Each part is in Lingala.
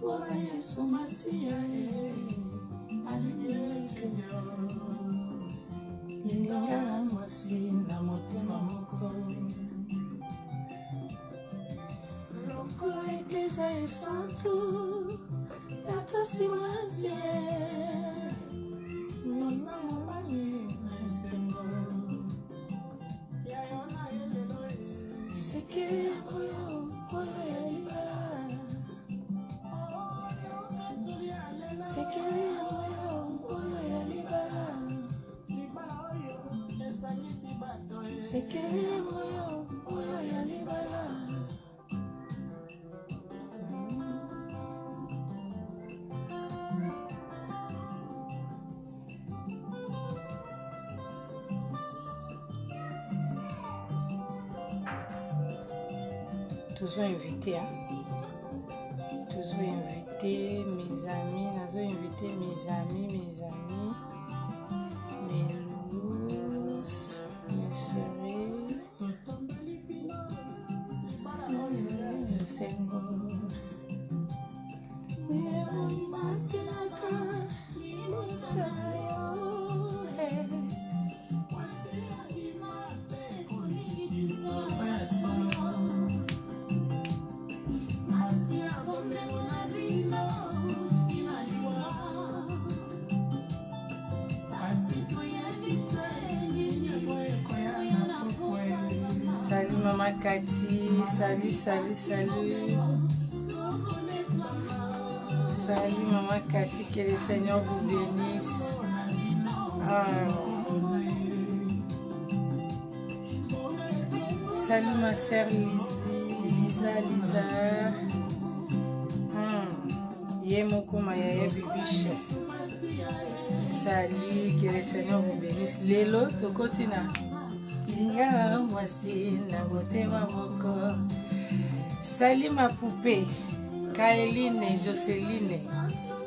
Lokola Yesu Masiya e alingi eklezia linga mwasi na motema moko lokola eklezia esantu natosi mwasi naza mobali na esengo Sekele oyo oyo ya libala Sekele oyo oyo ya libala Sekele oyo oyo ya libala Tozo invité hein? Tozo invité mes amis, nazo invité mes amis, mes amis, mes loulous, mes chéris. Esengo matelaka libota yo. Salut maman Cathy, salut, salut, salut. Salut maman Cathy, que le Seigneur vous bénisse. Ah. Salut ma sœur Lizzie, Lisa, Lisa. Ye moko ma yaya Bibiche. Salut, que le Seigneur vous bénisse. Lelo, tokoti na lingala mwasi na motema moko. Salut ma poupée, Kaeline, Joseline,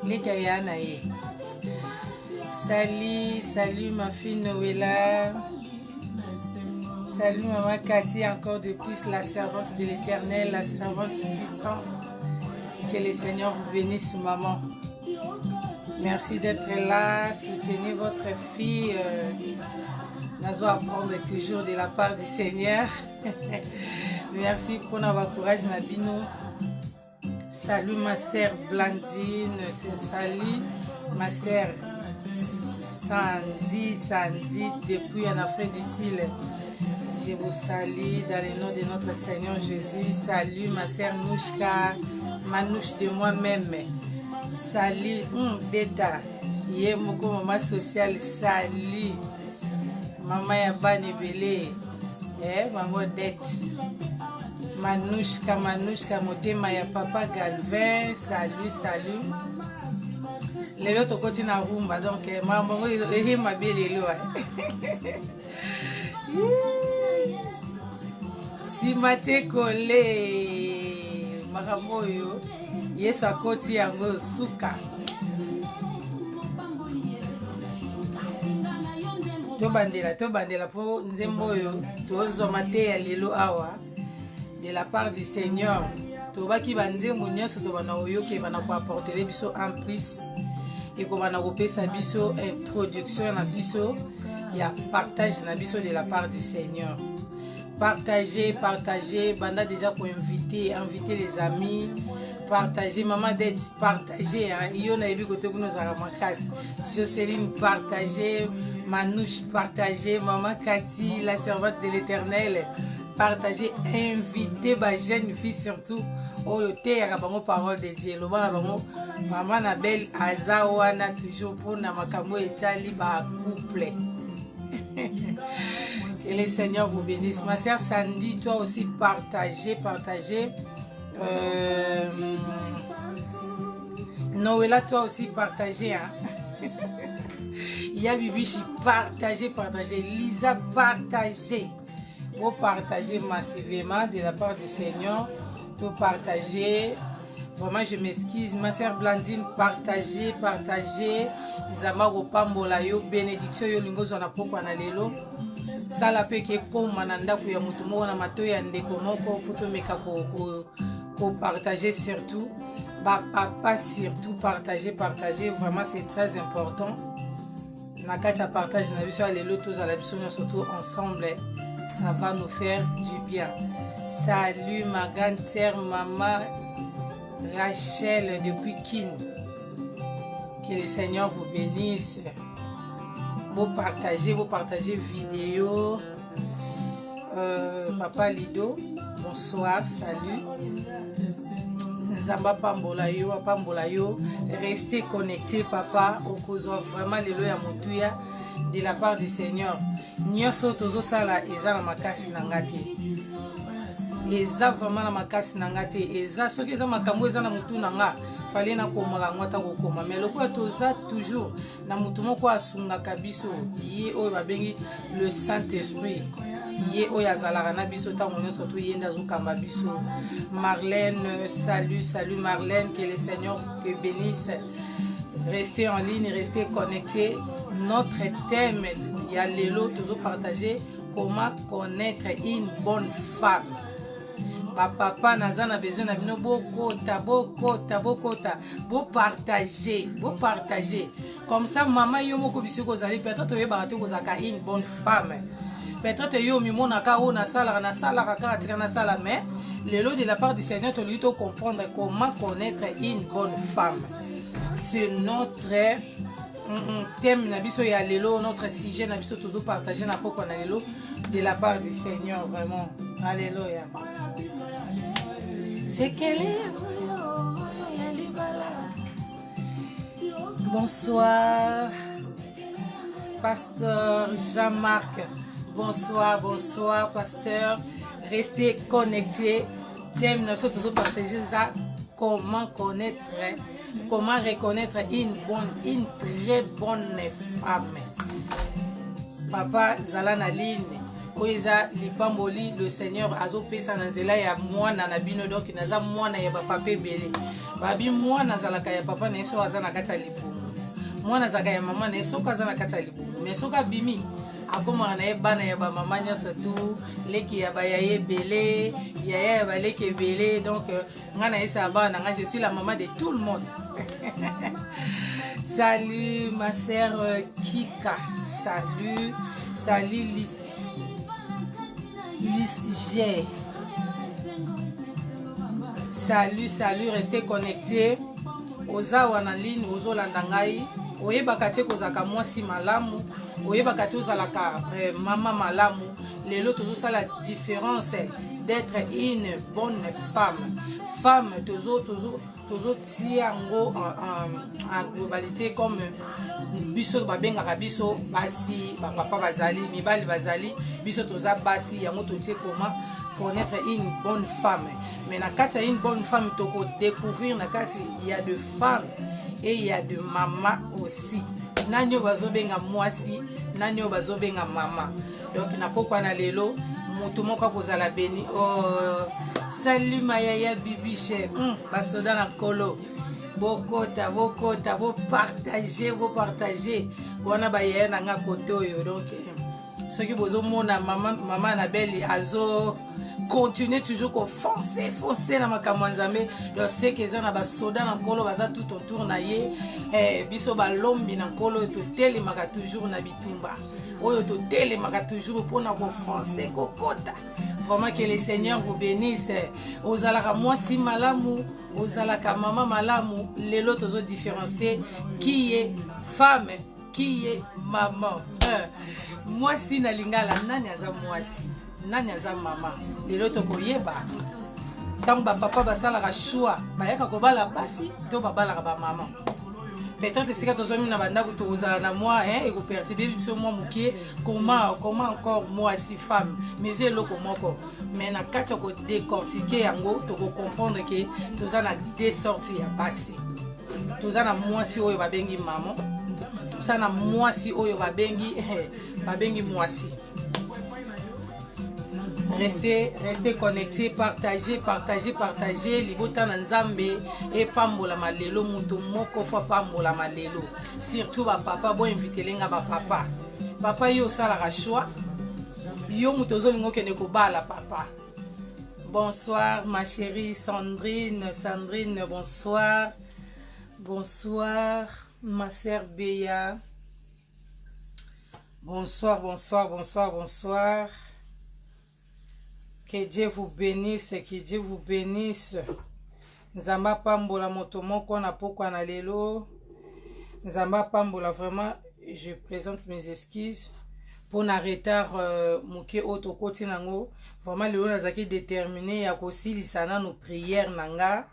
leka ya na ye. Salut, salut ma fille Noëlla. Salut maman Cathy, encore de plus la servante de l'éternel, la servante puissante. Que le Seigneur vous bénisse maman. Merci d'être là, soutenez votre fille. Euh, nazo apprendre toujours de la part du Seigneur. Merci pour notre courage Nabino. Salut ma sœur Blandine, salut ma sœur Sandy, Sandy, depuis en Afrique du Sud. Je vous salue dans le nom de notre Seigneur Jésus. Salut ma sœur Nouchka, Manouche de moi-même. Salut, Deta, ye moko maman sociale, salut. Maman ya bana ebele, eh, maman Dete. Manouchka, Manouchka, motema ya papa Galvin, salut, salut. Lelo tokoti na rumba, donc eh, makambo yango eye mabe lelo. Eh. Sima te kole makambo oyo Yesu akoti yango suka. Tobandela, tobandela mpo nzembo oyo tozwa mateya lelo awa de la part du Seigneur. Tobaki banzembo nyonso tobanda koyoka ebanda koaportele biso en plus, ekobanda kopesa biso introduction na biso ya partage na biso de la part du Seigneur. Partagez, partagez, banda déjà ko inviter, inviter les amis, partagez, maman Dette, partagez, hein. Yo na yebi kote kuna ozalaka makasi. Joseline, partagez, Manouche, partagez, maman Cathy, la servante de l'Éternel, partagez, invitez ba jeune fille surtout oyo teyaka bango parole de Dieu, loba na bango maman na belle aza wana toujours mpona makambo etali ba couple. Que le Seigneur vous bénisse. Ma sœur Sandy, toi aussi, partagez, partagez. Noëlla, toi aussi, partagez. Hein? Ya Bibichi, partagez, partagez. Lisa, partagez. Vous partagez massivement de la part du Seigneur. Tout partager. Vraiment, je m'excuse. Ma sœur Blandine, partagez, partagez. Nzambe kopambola yo, bénédiction yo lingo zona pokwa na lelo. Sala pe ke koma na ndako ya moto moko na matoyi ya ndeko moko po tomeka ko partager surtout. Bapapa surtout, partager, partager, vraiment c'est très important. Na kati ya partage na biso ya lelo, tozala biso nyonso tout ensemble, ça va nous faire du bien. Salut ma grande sœur, maman Rachel depuis Kin. Que le Seigneur vous bénisse. Vous partagez, vous partagez vidéo. Papa Lido, bonsoir, salut. Nzambe apambola yo, apambola yo. Restez connecté, papa. Okozwa vraiment lelo ya motuya de la part du Seigneur. Nyonso tozosala eza na makasi na nga te, eza vraiment na makasi na nga te. Eza soki eza makambo eza na motu na nga, fale nakomaka yango ata kokoma, mais lokola toza toujours na motu moko asungaka biso, ye oyo babengi le Saint Esprit, ye oyo azalaka na biso ntango nyonso to ye nde azokamba biso. Marlène, salut, salut Marlène, que le Seigneur te bénisse. Restez en ligne, restez connectés. Notre thème ya lelo, tozopartager comment connaître une bonne femme. Bapapa, naza na besoin na bino. Bokota, bokota, bokota, bopartage, bopartage. Comme ça, mama, yo moko bisika ozali, peut-être oyebaka te kozalaka une bonne femme. Peut-être yo omimonaka oyo nasalaka, nasalaka kaka, tika nasala. Mais lelo, de la part du Seigneur, tolingi tocomprendre comment connaître une bonne femme. C'est notre thème na biso ya lelo, notre sujet na biso tozopartage na pokwa na lelo de la part du Seigneur, vraiment. Alléluia. Sekele ya libala. Bonsoir, pasteur Jean-Marc. Bonsoir, bonsoir, pasteur. Restez connectés. Thème na biso tozopartage eza comment connaître, comment reconnaître une bonne, une très bonne femme. Papa, zala na ligne. Oyo eza lipamboli le Seigneur azopesa na nzela ya mwana na bino. Donc naza mwana ya bapapa ebele. Babi mwana azalaka ya papa na ye soki aza na kati ya libumu, mwana azalaka ya mama na ye soki aza na kati ya libumu, mais soki abimi, akomaka na ye bana ya bamama nyonso tu, leki ya bayaya ebele, yaya ya baleki ebele. Donc ngai nayesaka bana na ngai, je suis la maman de tout le monde. Salut ma sœur Kika, salut, salut Lis, Lis G. Salut, salut, restez connectés. Oza wana ligne, ozolanda ngai, oyebaka te kozalaka mwasi malamu, oyebaka te ozalaka mama malamu. Lelo tozosala différence d'être une bonne femme. Femme, tozo tozotia yango en globalité, comme biso babengaka biso basi. Bapapa bazali, mibali bazali, biso toza basi. Yango totie comment connaître une bonne femme. Mais na kati ya une bonne femme, tokodécouvrir na kati ya de femme et ya de mama aussi. Nani oyo bazobenga mwasi, nani oyo bazobenga mama? Donc na pokwa na lelo, moto moko akozala béni. Oh, salut mayaya bibiche. Basoda na nkolo, bokota, bokota, bopartage, bopartage. Wana bayaya na nga kote oyo. Donc soki bozomona mama, mama Anabeli azo continue toujours kofonce, fonce na makambo ya Nzambe, donc seke eza na basoda na nkolo baza tout autour na ye. Biso balombi na nkolo oyo totelemaka toujours na bitumba, oyo totelemaka toujours mpona kofonce, kokota. Vraiment, que le Seigneur vous bénisse. Ozalaka mwasi malamu, ozalaka mama malamu. Lelo tozodifférencier qui est femme, qui est maman. Mwasi na lingala, nani aza mwasi, nani aza mama? Lelo tokoyeba ntango bapapa basalaka choix, bayaka kobala basi to babalaka bamama. Peut-être esika tozwami na bandako, tokozala na mwa ekoperturbe biso mwa moke. Comment encore mwasi, femme, mais eza eloko moko. Mais na kati ya kodécortiquer yango, tokocomprendre ke toza na deux sortes ya basi. Toza na mwasi oyo babengi mama, toza na mwasi oyo babengi mwasi. Restez, restez connectés, partagez, partagez, partagez. Libota na Nzambe epambolama lelo, moto moko fo apambolama lelo. Surtout bapapa, boinvitele nga bapapa. Papa, yo osalaka choix, yo moto ozolinga okende kobala, papa. Bonsoir ma chérie Sandrine. Sandrine, bonsoir. Bonsoir ma sœur Béa. Bonsoir, bonsoir, bonsoir, bonsoir. Que Dieu vous bénisse, que Dieu vous bénisse. Nzambe apambola moto moko na pokwa na lelo. Nzambe apambola vraiment, je présente mes excuses mpo na retard euh, moke oyo tokoti nango. Vraiment lelo nazalaki déterminé ya kosilisa nanu prière na nga.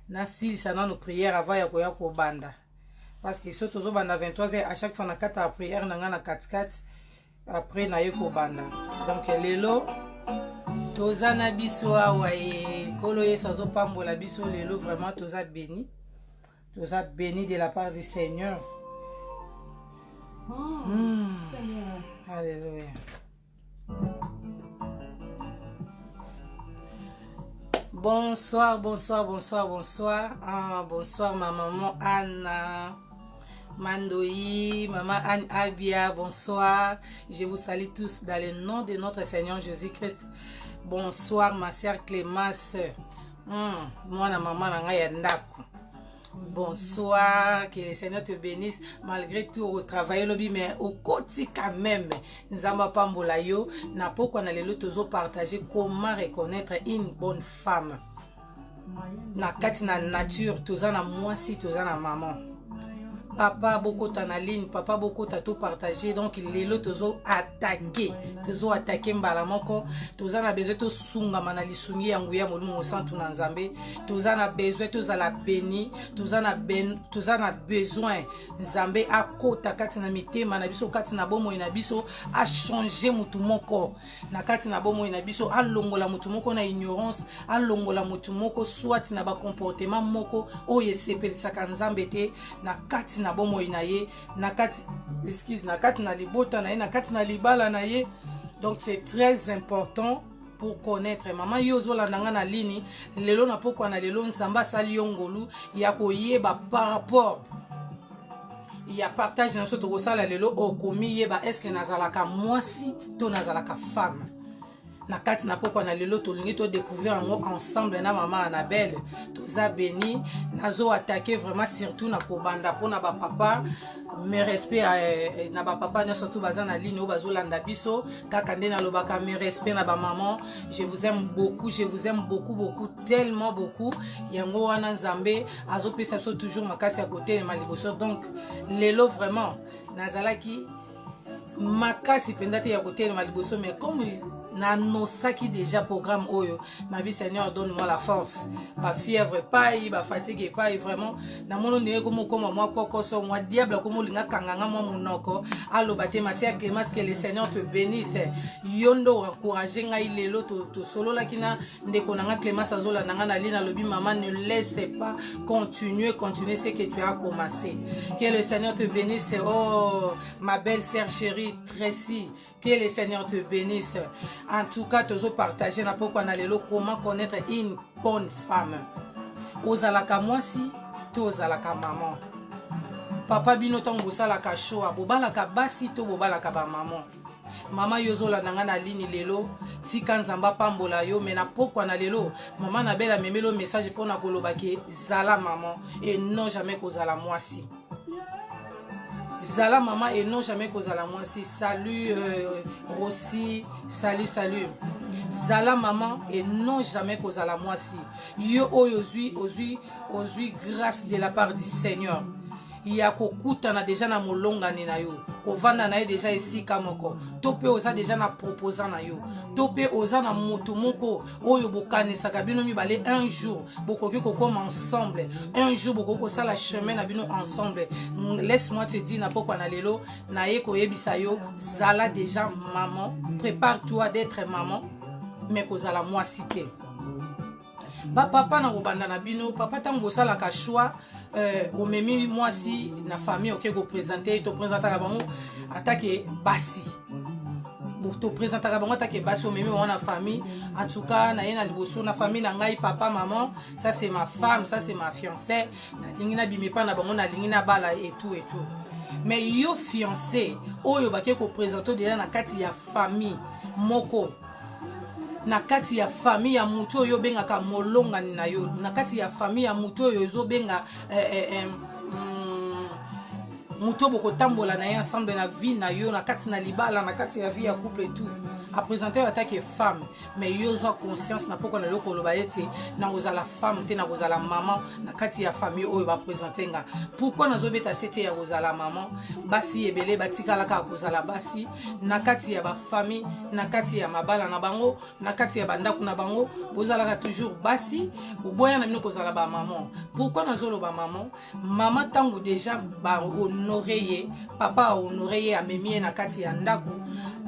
Nasilisa nanu prière avant ya koya kobanda. Parce que soki tozobanda 23 heures à chaque fois na kata ya prière na nga na katikati après naye kobanda donc lelo toza na biso awa e nkolo yesu azopambola biso lelo vraiment toza béni toza béni de la part du seigneur oh, hmm. Alléluia. Bonsoir, bonsoir, bonsoir, bonsoir. Ah, bonsoir ma maman Anna. Mandoyi, maman Anne Abia, bonsoir. Je vous salue tous dans le nom de notre Seigneur Jésus-Christ. Bonsoir ma sœur Clémence. Hmm, moi na maman na ngai ya ndako. Bonsoir, que le Seigneur te bénisse. Malgré tout, au travail lobi mais okoti quand même. Nzamba pambola yo na pokwa na lelo tozo partager comment reconnaître une bonne femme. Na kati na nature toza na mwasi toza na maman. Papa bokota na ligne, papa bokota to partager. Donc lelo tozo attaquer, tozo attaquer mbala moko, toza na besoin tosungama na lisungi ya nguya molimo mosantu na Nzambe. Toza na besoin tozala béni, toza na ben, toza na besoin Nzambe akota kati na mitema na biso, kati na bomoi na biso, a changer mutu moko na kati na bomoi na biso, alongola mutu moko na ignorance, alongola mutu moko soit na ba comportement moko oyo esepelisaka Nzambe te na kati na bomoi na ye, na kati excuse, na kati na libota na ye, na kati na libala na ye. Donc c'est très important pour connaître. Mama yo ozolanda nga na lini lelo na pokwa na lelo, Nzambe asali yo ngolu ya koyeba par rapport ya partage na biso tokosala lelo, okomi yeba est-ce que nazalaka mwasi to nazalaka femme. Na kati na pokwa na lelo tolingi to découvrir yango ensemble na mama Annabelle. Toza béni, nazo attaquer vraiment surtout na kobanda mpona ba papa. Mes respects euh, na ba papa nyonso tout baza na ligne oyo bazolanda biso, kaka nde nalobaka mes respects na ba maman. Je vous aime beaucoup, je vous aime beaucoup, beaucoup, tellement beaucoup. Yango wana Nzambe azopesa biso toujours makasi ya kotelema liboso. Donc lelo vraiment nazalaki makasi mpenza te ya kotelema liboso, mais comme nanosaki déjà programme oyo nabi, Seigneur donne-moi la force. Ba fièvre epai, ba fatigue epai, vraiment namoni ndenge komokoma mwa kokoso, mwa diable akomolinga kanganga mwa monoko aloba te. Ma sœur Clémence, que le Seigneur te bénisse. Yo nde oencourage ngai lelo, tosololaki na ndeko na nga Clémence, azolanda nga na li, nalobi mama ne laisse pas, continuer, continuer ce que tu as commencé. Que le Seigneur te bénisse. Oh ma belle sœur chérie Tracy, que le Seigneur te bénisse. En tout cas tozo partager na pokwa na lelo comment connaître une bonne femme. Ozalaka mwasi to ozalaka maman? Papa, bino ntango bosalaka choix, bobalaka basi to bobalaka bamaman? Mama yo ozolanda nga na lini lelo, tika Nzambe apambola yo. Me na pokwa na lelo mama Nabela amemeli message mpona koloba ke zala maman et non jamais kozala mwasi. Zala maman et non jamais kozala mwasi. Salut euh, Rossi, salut, salut. Zala maman et non jamais kozala mwasi. Yo oyo ozwi ozwi ozwi grâce de la part du Seigneur ya kokutana deja na molongani na yo, kovanda na ye deja esika moko, to mpe oza deja na proposant na yo, to mpe oza na moto moko oyo bokanisaka bino mibale un jour bokoki kokoma ensemble, un jour bokoki kosala chemin na bino ensemble. Laisse-moi te dire na pokwa na lelo, naye koyebisa yo, zala deja maman, prépare-toi d'être maman, mais kozala mwasi te. Bapapa, na kobanda na bino papa, ntango bosalaka choix, euh, omemi mwasi na famille, oke koprésente ye, toprésentaka bango atake basi, toprésentaka bango atake basi, omemi bango na famille. En tout cas naye na liboso na famille na ngai, papa, maman, ça c'est ma femme, ça c'est ma fiancée, nalingi nabima epai na bango, nalingi nabala et tout et tout. Mais yo fiancé oyo bake koprésente déjà na kati ya famille moko. Na kati ya famille ya motu oyo obengaka molongani na yo, na kati ya famille ya motu oyo ezobenga eh, eh, eh, motu oyo bokotambola na ye ensemble na vie na yo, na kati na libala, na kati ya vie ya couple et tout, aprésente yo atake femme, mais yo ozwa conscience na poko na yo koloba ete nakozala femme te, nakozala mama na kati ya famille oyo baprésente nga. Pourquoi nazobeta sete ya kozala mama? Basi ebele batikalaka kozala basi na kati ya bafamille, na kati ya mabala na bango, na kati ya bandako na bango. Bozalaka toujours basi, boboya na bino kozala bamama. Pourquoi nazoloba mama? Mama, ntango déjà bahonore ye, papa ahonore ye, amemi ye na kati ya ndako,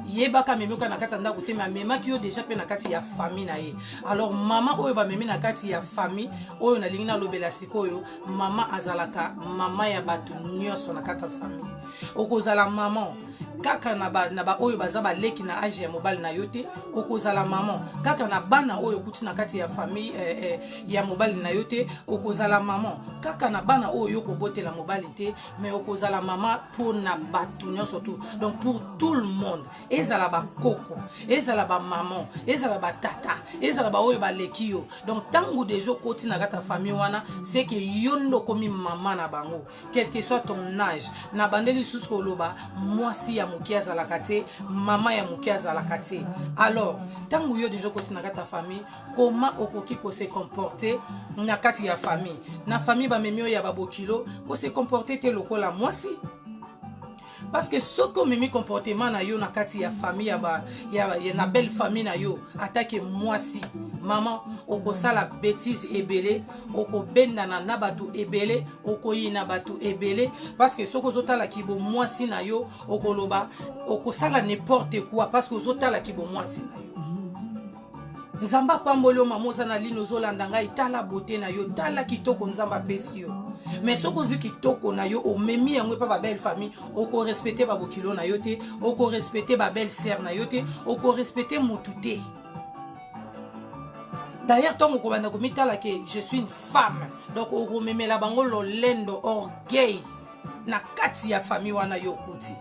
yebaka amemi oka na kati ya ndako te, me amemaki yo déjà mpe na kati ya famille na ye. Alors mama oyo bamemi na kati ya famille oyo nalingi nalobela sikoyo, mama azalaka mama ya bato nyonso na kati ya famille. Okozala mama kaka na baoyo ba oyo baza baleki na age ya mobali na yo te. Okozala mama kaka na bana oyo okuti na kati ya famille ya mobali na yo te. Okozala mama kaka na bana oyo yo kobotela mobali te, mais okozala mama mpona bato nyonso tout, donc pour tout le monde. Ezala bakoko, ezala bamama, ezala batata, ezala baoyo baleki yo. Donc ntango déjà okoti na kati ya famille wana, c'est que yo nde okomi mama na bango, quel que soit ton âge. Na bande lisusu koloba, mwasi ya moke azalaka te, mama ya moke azalaka te. Alors ntango yo déjà okoti na kati ya famille, comment okoki kose comporter na kati ya famille? Na famille bamemi oyo ya babokilo, kose comporter te lokola mwasi, parce que soki omemi comportement na yo na kati ya famille ya ba, ya, ya, na belle famille na yo atake mwasi, mama, okosala bétise ebele, okobendana na bato ebele, okoyina bato ebele, parce que soki ozotalaki bomwasi na yo, okoloba, okosala n'importe quoi, parce que ozotalaki bomwasi na yo. Nzambe apamboli yo, mama, oza na lino, ozolanda ngai. Tala beauté na yo, tala kitoko Nzambe apesi yo. Mais soki ozwi kitoko na yo, omemi yango epa babelle famille, okorespecte babokilo na yo te, okorespecte babelle sœur na yo te, okorespecte motu te. D'ailleurs, ntango okobanda komitala ke je suis une femme, donc okomemela bango lolendo, orgueil na kati ya famille wana yo okuti.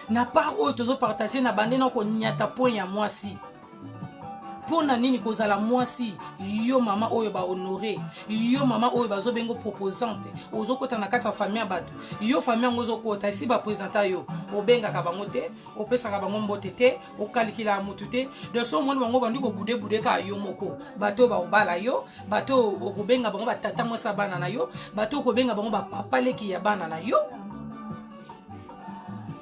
Na part oyo tozopartage na bande na konyata point ya mwasi. Mpo na nini kozala mwasi? Yo mama oyo bahonore yo, mama oyo bazobenga proposante, ozokɔta na kati ya famille ya bato. Yo famille yango ozokɔta, esi bapresenta yo, obengaka bango te, opesaka bango mbote te, okalikilaka motu te. Donc so omoni bango bandi kobudebude kaka yo moko, bato oyo bakobala yo, bato oyo okobenga bango batata mwasi ya bana na yo, bato oyo okobenga bango bapapa leki ya bana na yo.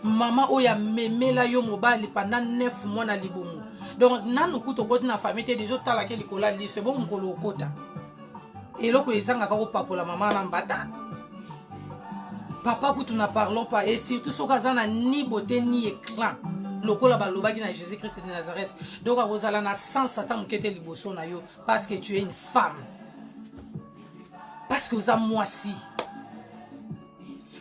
Mama oyo amemela yo mobali pendant 9 mois na libumu, donc nanu kuta okoti na famille te, déjà otalaki likolo ya liso ebo mokolo okota, eloko ezangaka kopakola mama na mbata. Papa kutu n'en parlons pas, et surtout soki aza na ni beauté ni éclat lokola balobaki na Jésus Christ de Nazareth. Donc akozala na sens ata moke te liboso na yo, parce que tu es une femme, parce que oza mwasi.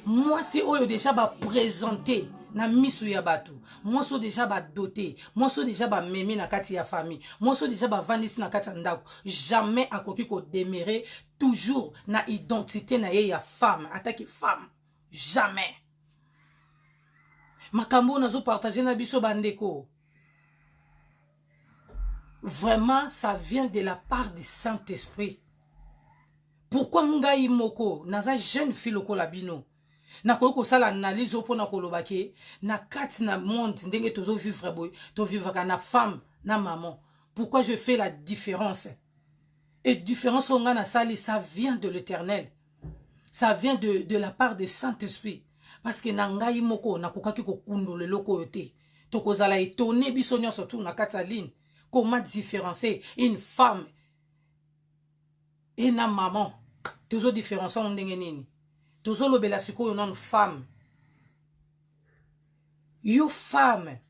Mwasi oyo déjà baprésente na miso ya bato, mwasi oyo déjà badote, mwasi oyo déjà bamemi na kati ya famille, mwasi oyo déjà bavandisi na kati ya ndako, jamais akoki kodemeurer toujours na identité na ye ya femme ataki femme, jamais. Makambo oyo nazopartage na biso bandeko, vraiment ça vient de la part du Saint-Esprit. Pourquoi ngai moko naza jeune fille lokola bino, nakoki kosala analyse oyo mpona koloba ke na kati na monde ndenge tozovivre boye, tovivaka na femme na maman? Pourquoi je fais la différence? Et différence oyo ngai nasali, ça vient de l'Éternel, ça vient de la part de Saint-Esprit, parce que na ngai moko nakokaki kokundola eloko oyo te. Tokozala étonné biso nyonso tu na kati ya ligne, comment différencier une femme e na maman? Tozodifférencier yango ndenge nini? Tozolobela sikoyo nanu femme. Yo femme,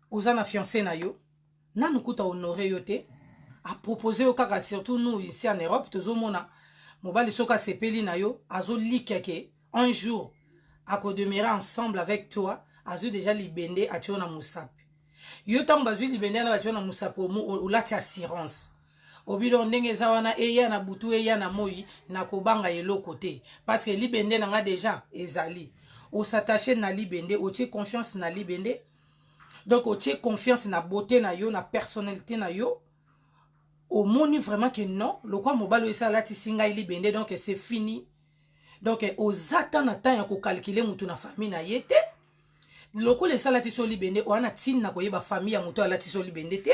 oza na fiancé na yo, nanu kuta honore yo te, apropose yo kaka. Surtout nous ici en Europe, tozomona mobali soki asepeli na yo, azolikia ke un jour akodemeurer ensemble avec toi, azwi déjà libende, atie yo na mosapi. Yo ntango bazwi libende wana, batie yo na mosapi, olati assurance, obilo ndenge eza wana, eya na butu, eya na moi, nakobanga eloko te, parce que libende na nga déjà ezali. Os'attache na libende, otie confiance na libende. Donc otie confiance na beauté na yo, na personnalité na yo. Omoni vraiment que non, lokwa mobali oyo esi alatisi ngai libende, donc c'est fini. Donc oza ta na temps ya kokalkule motu na famille na ye te. Lokola esi alatisi yo libende, oza na ntina na koyeba famille ya motu alatisi yo libende te.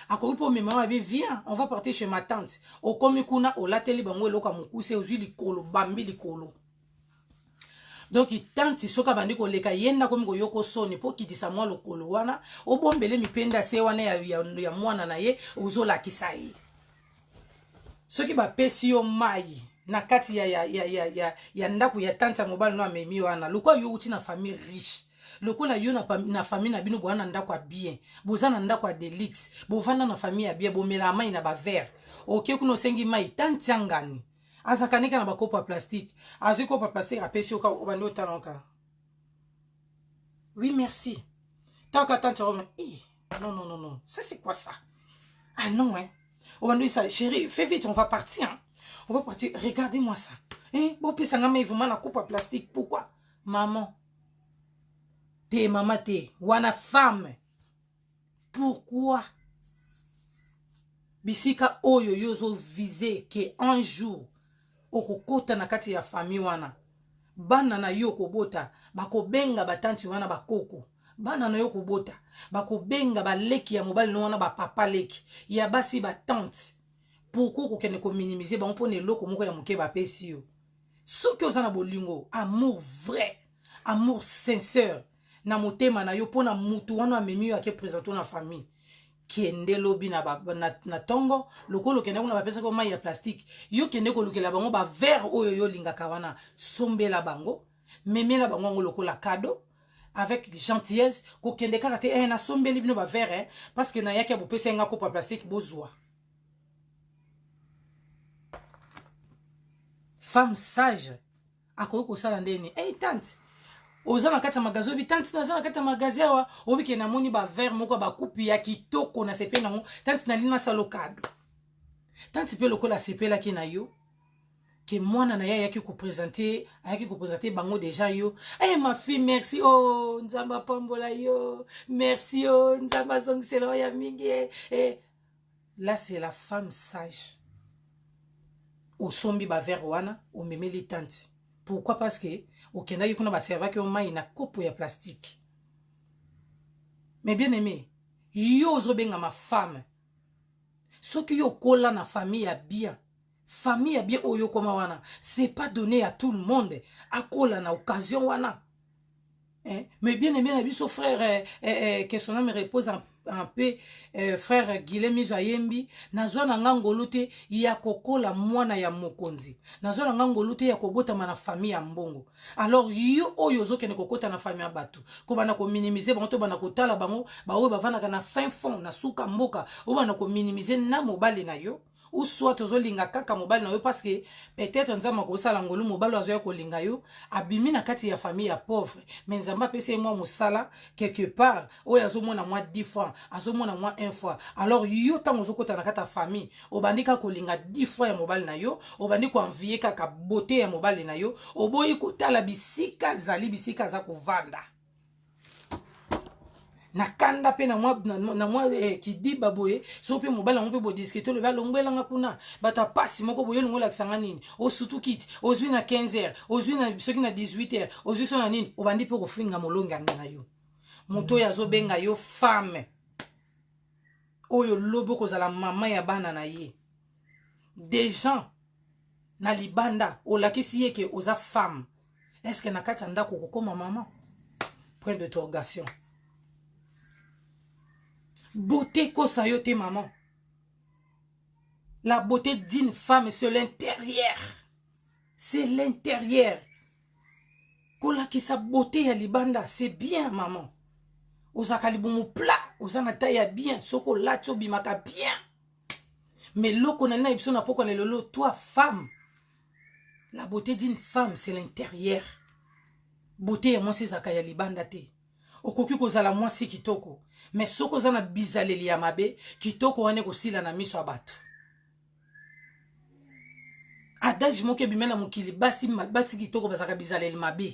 Akoki mpo omema wabi, viens, on va partir chez ma tante. Okomi kuna, olateli bango eloko ya mokuse, ozwi likolo, bambi likolo. Donc tante soki abandi koleka ye nde akomi koyoka soni mpo okitisa mwa lokolo wana, obombele mipende ase wana ya mwana na ye, ozolakisa ye. Soki bapesi yo mai na kati ya ndako ya tante ya mobali no amemi wana, lokola yo uti na famille riche, lokola yo na famille na bino boza na ndako ya bien, boza na ndako ya de luxe, bovanda na famille ya bien, bomelaka mai na baverre, oke kuna osengi mai, tante ya ngani azalaka nika na bakopo ya plastique, azwi kopo ya plastique, apesi yo, obandi otala oka, oui merci. Taka tante yango, non, non, non, non, ça c'est quoi ça? Ah non, hein. Obandi ça, chérie, fais vite, on va partir, hein? On va partir, regardez-moi ça, hein? Bopesanga mai vraiment na kopo ya plastique, pourquoi? Maman te, mama te wana, femme. Pourquoi bisika oyo yo ozovise ke un jour okokota na kati ya famille wana, bana na yo kobota bakobenga batanti wana bakoko, bana na yo kobota bakobenga baleki ya mobali no wana bapapa, leki ya basi batante, pourquoi okokende kominimize bango mpona eloko moko ya moke bapesi yo? Soki oza na bolingo, amour vrai, amour sincère na motema na yo mpona mutu wana amemi yo ake présente na famille, kende lobi na ntongo, lokola okende kuna bapesaki mai ya plastique, yo kende kolukela bango baverre oyo yo olingaka wana, sombela bango, memela bango yango lokola cadeau avec gentillesse. Kokende kaka te, eh, nasombeli bino baverre, eh, parce que nayaki ya bopesa nga kopo ya plastique, bozwa. Femme sage akoki kosala ndeni? Hey, tante, oza na kati ya magasin, oyebi tante, naza na kati ya magasin awa, oyebi ke namoni baverre moko ya bakupi ya kitoko, na sepeli nango, tante, nalingi nasala cadeau. Tante mpe lokola asepelaki na yo ke mwana na ye ayaki kopresente, ayaki kopresente bango deja yo, hey, ma fille, merci, oh Nzambe apambola yo, merci, oh Nzambe azongisela oyo ya mingi, eh, eh. Là c'est la femme sage. Osombi baverre wana, omemeli tante. Pourquoi? Parce que okendaki kuna, baservaki yo mai na kopo ya plastique. Mais bien aimé, yo ozobengama femme, soki yo okola na famille ya bien, famille ya bien oyo okoma wana, c'est pas donné à tout le monde akola na occasion wana, eh? Mais bien aimé na biso frère, eh, eh, eh, que son âme repose en paix, eh, frère Guilem Mizo ayembi: nazwa na nga ngolu te ya kokola mwana ya mokonzi, nazwa na nga ngolu te ya kobotama na famille ya mbongo. Alors yo oyo ozokende kokota na famille ya bato, kobanda kominimize bango, to banda kotala bango baoyo bavandaka na fin fond, na suka mboka, oyo banda kominimize na mobali na yo, ou soit ozolinga kaka mobali na yo parce que peut-être Nzambe akosala ngolu, mobali oyo azoya kolinga yo abimi na kati ya famille ya pauvre, mais Nzambe apesi ye mwa mosala quelque part oyo azomona mwa 10 francs, azomona mwa 1 fois. Alors yo ntango ozokota na kati ya famille, obandi kaka kolinga 10 francs ya mobali na yo, obandi koenvie kaka beauté ya mobali na yo, oboyi kotala bisika azali, bisika aza kovanda. Na kanda mpe na mwa kidiba boye, soki mpe mobali yango mpe bodiscuter, olobi alongwelanga kuna, bato ya pasi moko boye, olongo olakisanga nini? Osutuki ti ozwi na 15 heures, ozwi na soki na 18 heures, ozwi so na nini, obandi mpe kofinga molongi na yo, moto oyo azobenga yo femme, oyo lobi okozala mama ya bana na ye. Déjà na libanda olakisi ye ke oza femme, est-ce na kati ya ndako okokoma mama? Point d'interrogation. Beauté kosa yo te, maman. La beauté d'une femme, c'est l'intérieur, c'est l'intérieur. Kolakisa beauté ya libanda, c'est bien, maman, ozalaka libumu plat, oza na taille ya bien, soki olati obimaka bien. Mais loko na nini na biso na pokwa na lelo, toi femme, la beauté d'une femme, c'est l'intérieur. Beauté ya mwasi ezalaka ya libanda te. Okoki kozala mwasi kitoko, mais soki oza na bizaleli ya mabe, kitoko wana ekosila na miso ya bato. Adage moko ebima na mokili: basi kitoko bazalaka bizaleli mabe.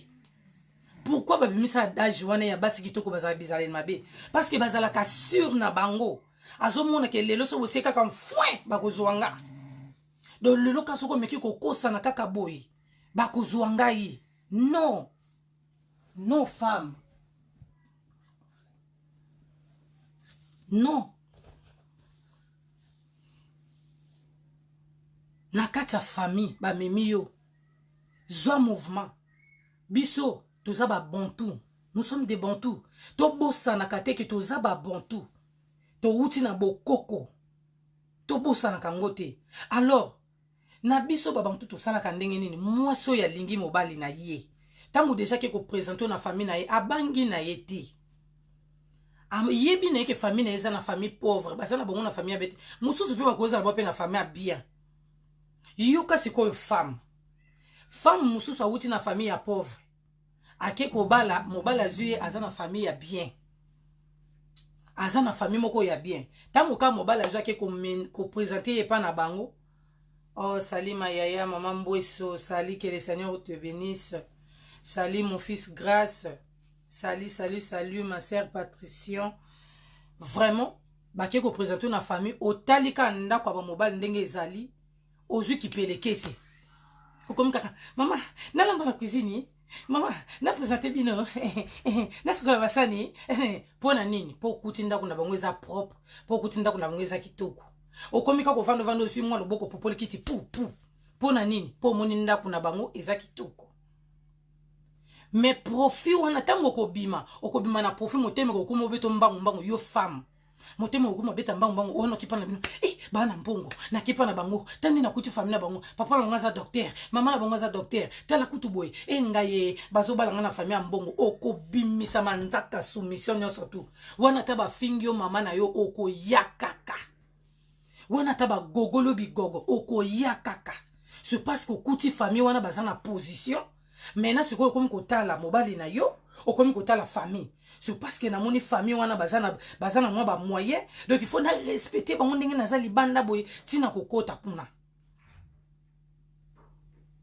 Pourquoi? Pourquoi babimisa adage wana ya basi kitoko bazala bizaleli mabe? Parce que bazalaka sur na bango. Azomona ke lelo so bosie kaka mfwe bakozwa nga. Donc lelo ka soko omeki kokosana kaka boye bakozwa ngai. Non. Non femme. Non. Na kati ya famille bamemi yo. Zwa mouvement. Biso toza ba bantou. Nous sommes des bantous. Tobosanaka te ke toza ba bantou. Towuti na bokoko. Tobosanaka yango te. Alors, na biso ba bantou tosalaka ndenge nini? Mwasi oyo alingi mobali na ye. Tango deja ke ko presenter na famille na ye, abangi na ye te. Ayebi na ye ke famille na ye eza na famille pauvre, baza na bango na famille ya bete. Mosusu pe bakozala ba pe na famille ya bien. Yoka sikoyo femme. Femme mosusu awuti na famille ya pauvre. Ake kobala, mobali azwi ye aza na famille ya bien. Aza na famille moko ya bien. Tango ka mobali azwi ake ko présenter ye epa na bango. Oh, salut ma yaya, maman Mbweso, salut, que le Seigneur te bénisse. Salut mon fils Grâce. Salut, salut, salut ma sœur Patrician. Vraiment, bake ko présenter na famille, otali ka ndako ya ba mobali ndenge ezali. Ozwi kipelekese. Okomi kaka, mama, nalamba na cuisine, mama, na présenter bino, nasukola basani, mpo na nini? Mpo okuti ndako na bango eza propre, mpo okuti ndako na bango eza kitoko. Okomi kaka ovanda ovanda ozwi mwa loboko popoli kiti pu pu. Mpo na nini? Mpo omoni ndako na bango eza kitoko. Mais profit wana ntango okobima, okobima na profit motema ekokoma obeto mbangu mbangu yo femme. Motema okoma beta mbangu mbangu wana okipa na bino. Eh, bana mbongo, nakipa na bango. Tani nakuti famille na bango. Papa na bango aza docteur, mama na bango aza docteur. Tala kutu boye. Eh ngai ye, bazobala nga na famille ya mbongo. Okobimisa manzaka soumission nyonso tu. Wana ta bafingi yo mama na yo okoya kaka. Wana ta bagogolo bigogo okoya kaka. C'est parce que okuti famille wana baza na position. Maintenant sikoyo okomi kotala mobali na yo, okomi kotala famille. C'est parce que namoni famille wana baza na mwa ba moyen, donc il faut na respecter bango ndenge naza libanda boye tina kokota kuna.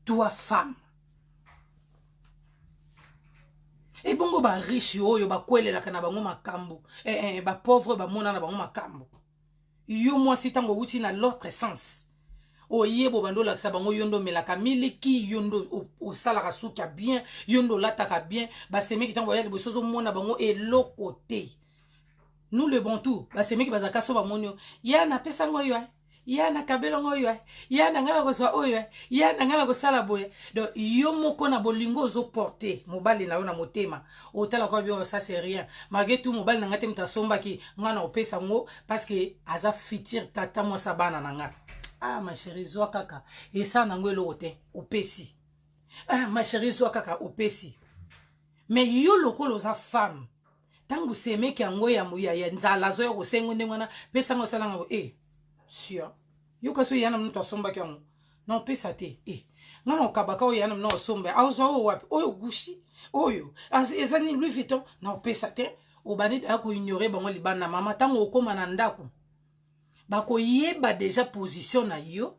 Toi femme. Ebongo ba riche oyo bakwelelaka na bango makambo, ba pauvre bamona na bango makambo. Yo mwasi tango outi na l'autre sens. Oyebo bando lakisa bango yo ndo melaka miliki, yo ndo osalaka suki ya bien, yo ndo olataka bien, basemeki tango baya liboso ozomona bango eloko te. Nous le Bantou, basemeki bazalaka so bamoni yo, ya napesa ngo yo, ya nakabela ngo yo, ya na nga na kozwa oyo, ya na nga na kosala boye. Donc yo moko na bolingo ozo porter mobali na yo na motema, otala kwa bien ça c'est rien. Malgré tout mobali na nga te moto asombaki, nga na opesa ngo parce que aza futur tata mwasa bana na nga. Ah ma chérie zwa kaka esa nango eloko te opesi. Ah ma chérie zwa kaka opesi. Mais yo lokola oza femme, tango semeki yango ya ya nzala zo ya kosengo ndenge wana pesa ngo sala ngo eh sûr. Yo kasi oyana moto asombaki yango. Na opesa te eh. Nga na okabaka oyana na osomba. Azwa oyo wapi? Oyo Gucci, oyo eza ni Louis Vuitton na opesa te. Obandi da ko ignorer bango libanda mama tango okoma na ndako. Bakoyeba déjà position na yo.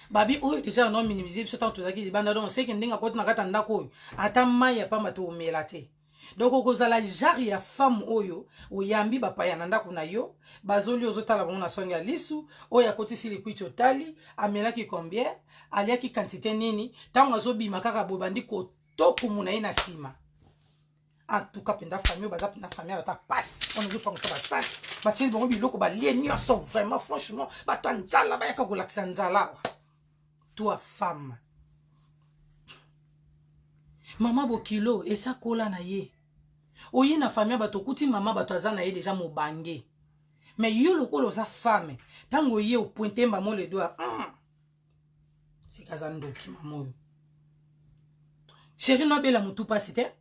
Babi oyo déjà no minimiser biso tango tozalaki libanda donc c'est que ndenge akoti na kati ya ndako oyo ata mai ya pamba to omela te. Donc okozala genre ya femme oyo oyambi bapaya na ndako na yo, bazoli ozotala bango na songe ya lisu, oyo akotisi likwiti otali, amelaki combien, aliaki quantité nini, tango azobima kaka boye bandi kotokumu na ye na nsima. En tout cas mpenza famille oyo baza mpenza famille ata pasi wana ozopangusa basali batieli bango biloko balie nyonso vraiment franchement bato ya nzala bayaka kolakisa nzala awa. Toi femme, mama bokilo esakola na ye, oye na famille bato okuti mama bato aza na ye deja mobange, mais yo lokola oza femme ntango oye opointe mbamo le doigt, sika aza ndoki mama oyo. Chérie no abela mutu pasi te,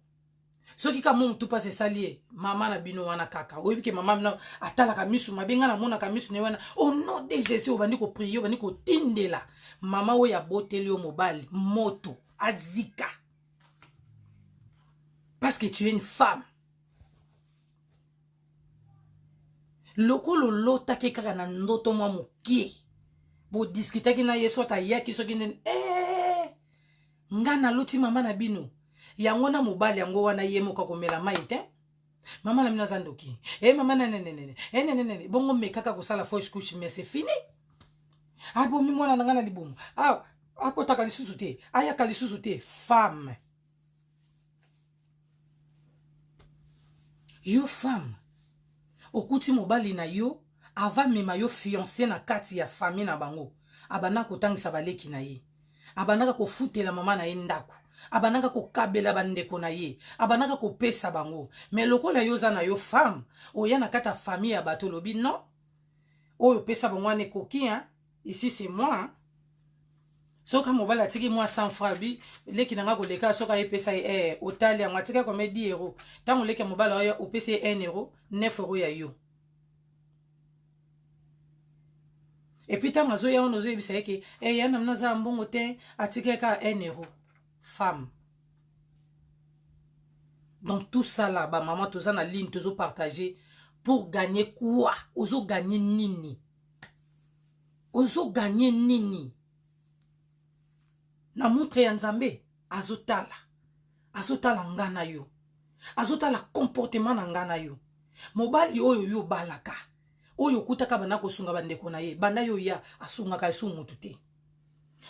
soki ka mo mutu pasi esali ye mama na bino wana kaka oyebi ke mama na atalaka misu mabe, nga namonaka misu na ye wana au nom de Jésus obandi ko prier, obandi kotindela mama oyo aboteli yo mobali moto azika parce que tu es une femme. Lokolo lotaki kaka na ndoto mwa mokie bodiskitaki na ye soit ayaki soki nini, nga naloti mama na bino, Yango na mobali yango wana ye moko akomela mai te. Mama na bino aza ndoki. Eh mama na nenenene. Eh nenenene. Bongo mekaka kosala fausse couche mais c'est fini. Abomi mwana na nga na libumu. Ah, akotaka lisusu te. Ayaka lisusu te. Femme. Yo femme. Okuti mobali na yo ava mema yo fiancé na kati ya famille na bango. Abanda kotangisa baleki na ye. Abandaka kofutela mama na ye ndako. Abandaka kokabela bandeko na ye. Abandaka kopesa bango. Mais lokola yo oza na yo femme, oya na kati ya famille ya bato olobi non. Oyo opesa bango wana ekoki hein. Ici c'est moi. Hein? Soki mobali atiki mwa 100 francs bi leki na nga koleka soki ayepesa ye eh, otali yango atika combien 10 euro ntango leki ya mobali oyo opesi ye 1 euro 9 euro ya yo epuis ntango azoya wana ozoyebisa ye ke eh, ya na mna aza mbongo te atika ye kaka 1 euro. Femme, donc tout ça là ba maman toza na ligne tozo partager pour gagner quoi? Ozo gagner nini? Ozo gagner nini? Na montre ya Nzambe azotala, azotala nga na yo, azotala comportement na nga na yo. Mobali oyo yo balaka, oyo okutaka banda kosunga bandeko na ye, banda yo ya asungaka esu mutu te.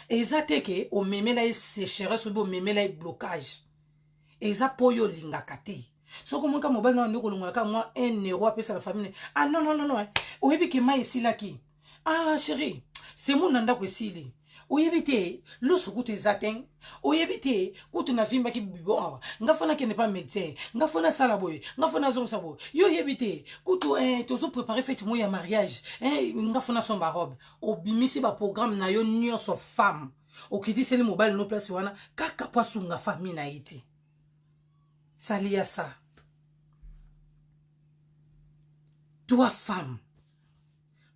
Eza te ke omemela ye sécheresse obi omemela ye blocage. Eza po yo olingaka te. Soki omonka mobali na yo kolongola kaka mwa 1 euro apesa na famille. Ah non non non non. Oyebi ke mai esilaki. Ah chérie, semu na ndako esili. Oyebi te loso kutu eza te. Oyebi te kutu na vimbaki bibon awa. Nga fona kende pa médecin. Nga fona sala boye. Nga fona zongisa boye. Yo oyebi te kutu eh, tozo préparer fête mo ya mariage. Eh, nga fona somba robe. Obimisi ba programme na yo nyonso femme. Okitiseli mobali no place wana kaka po asunga famille na ye te. Salia ça. Toi femme,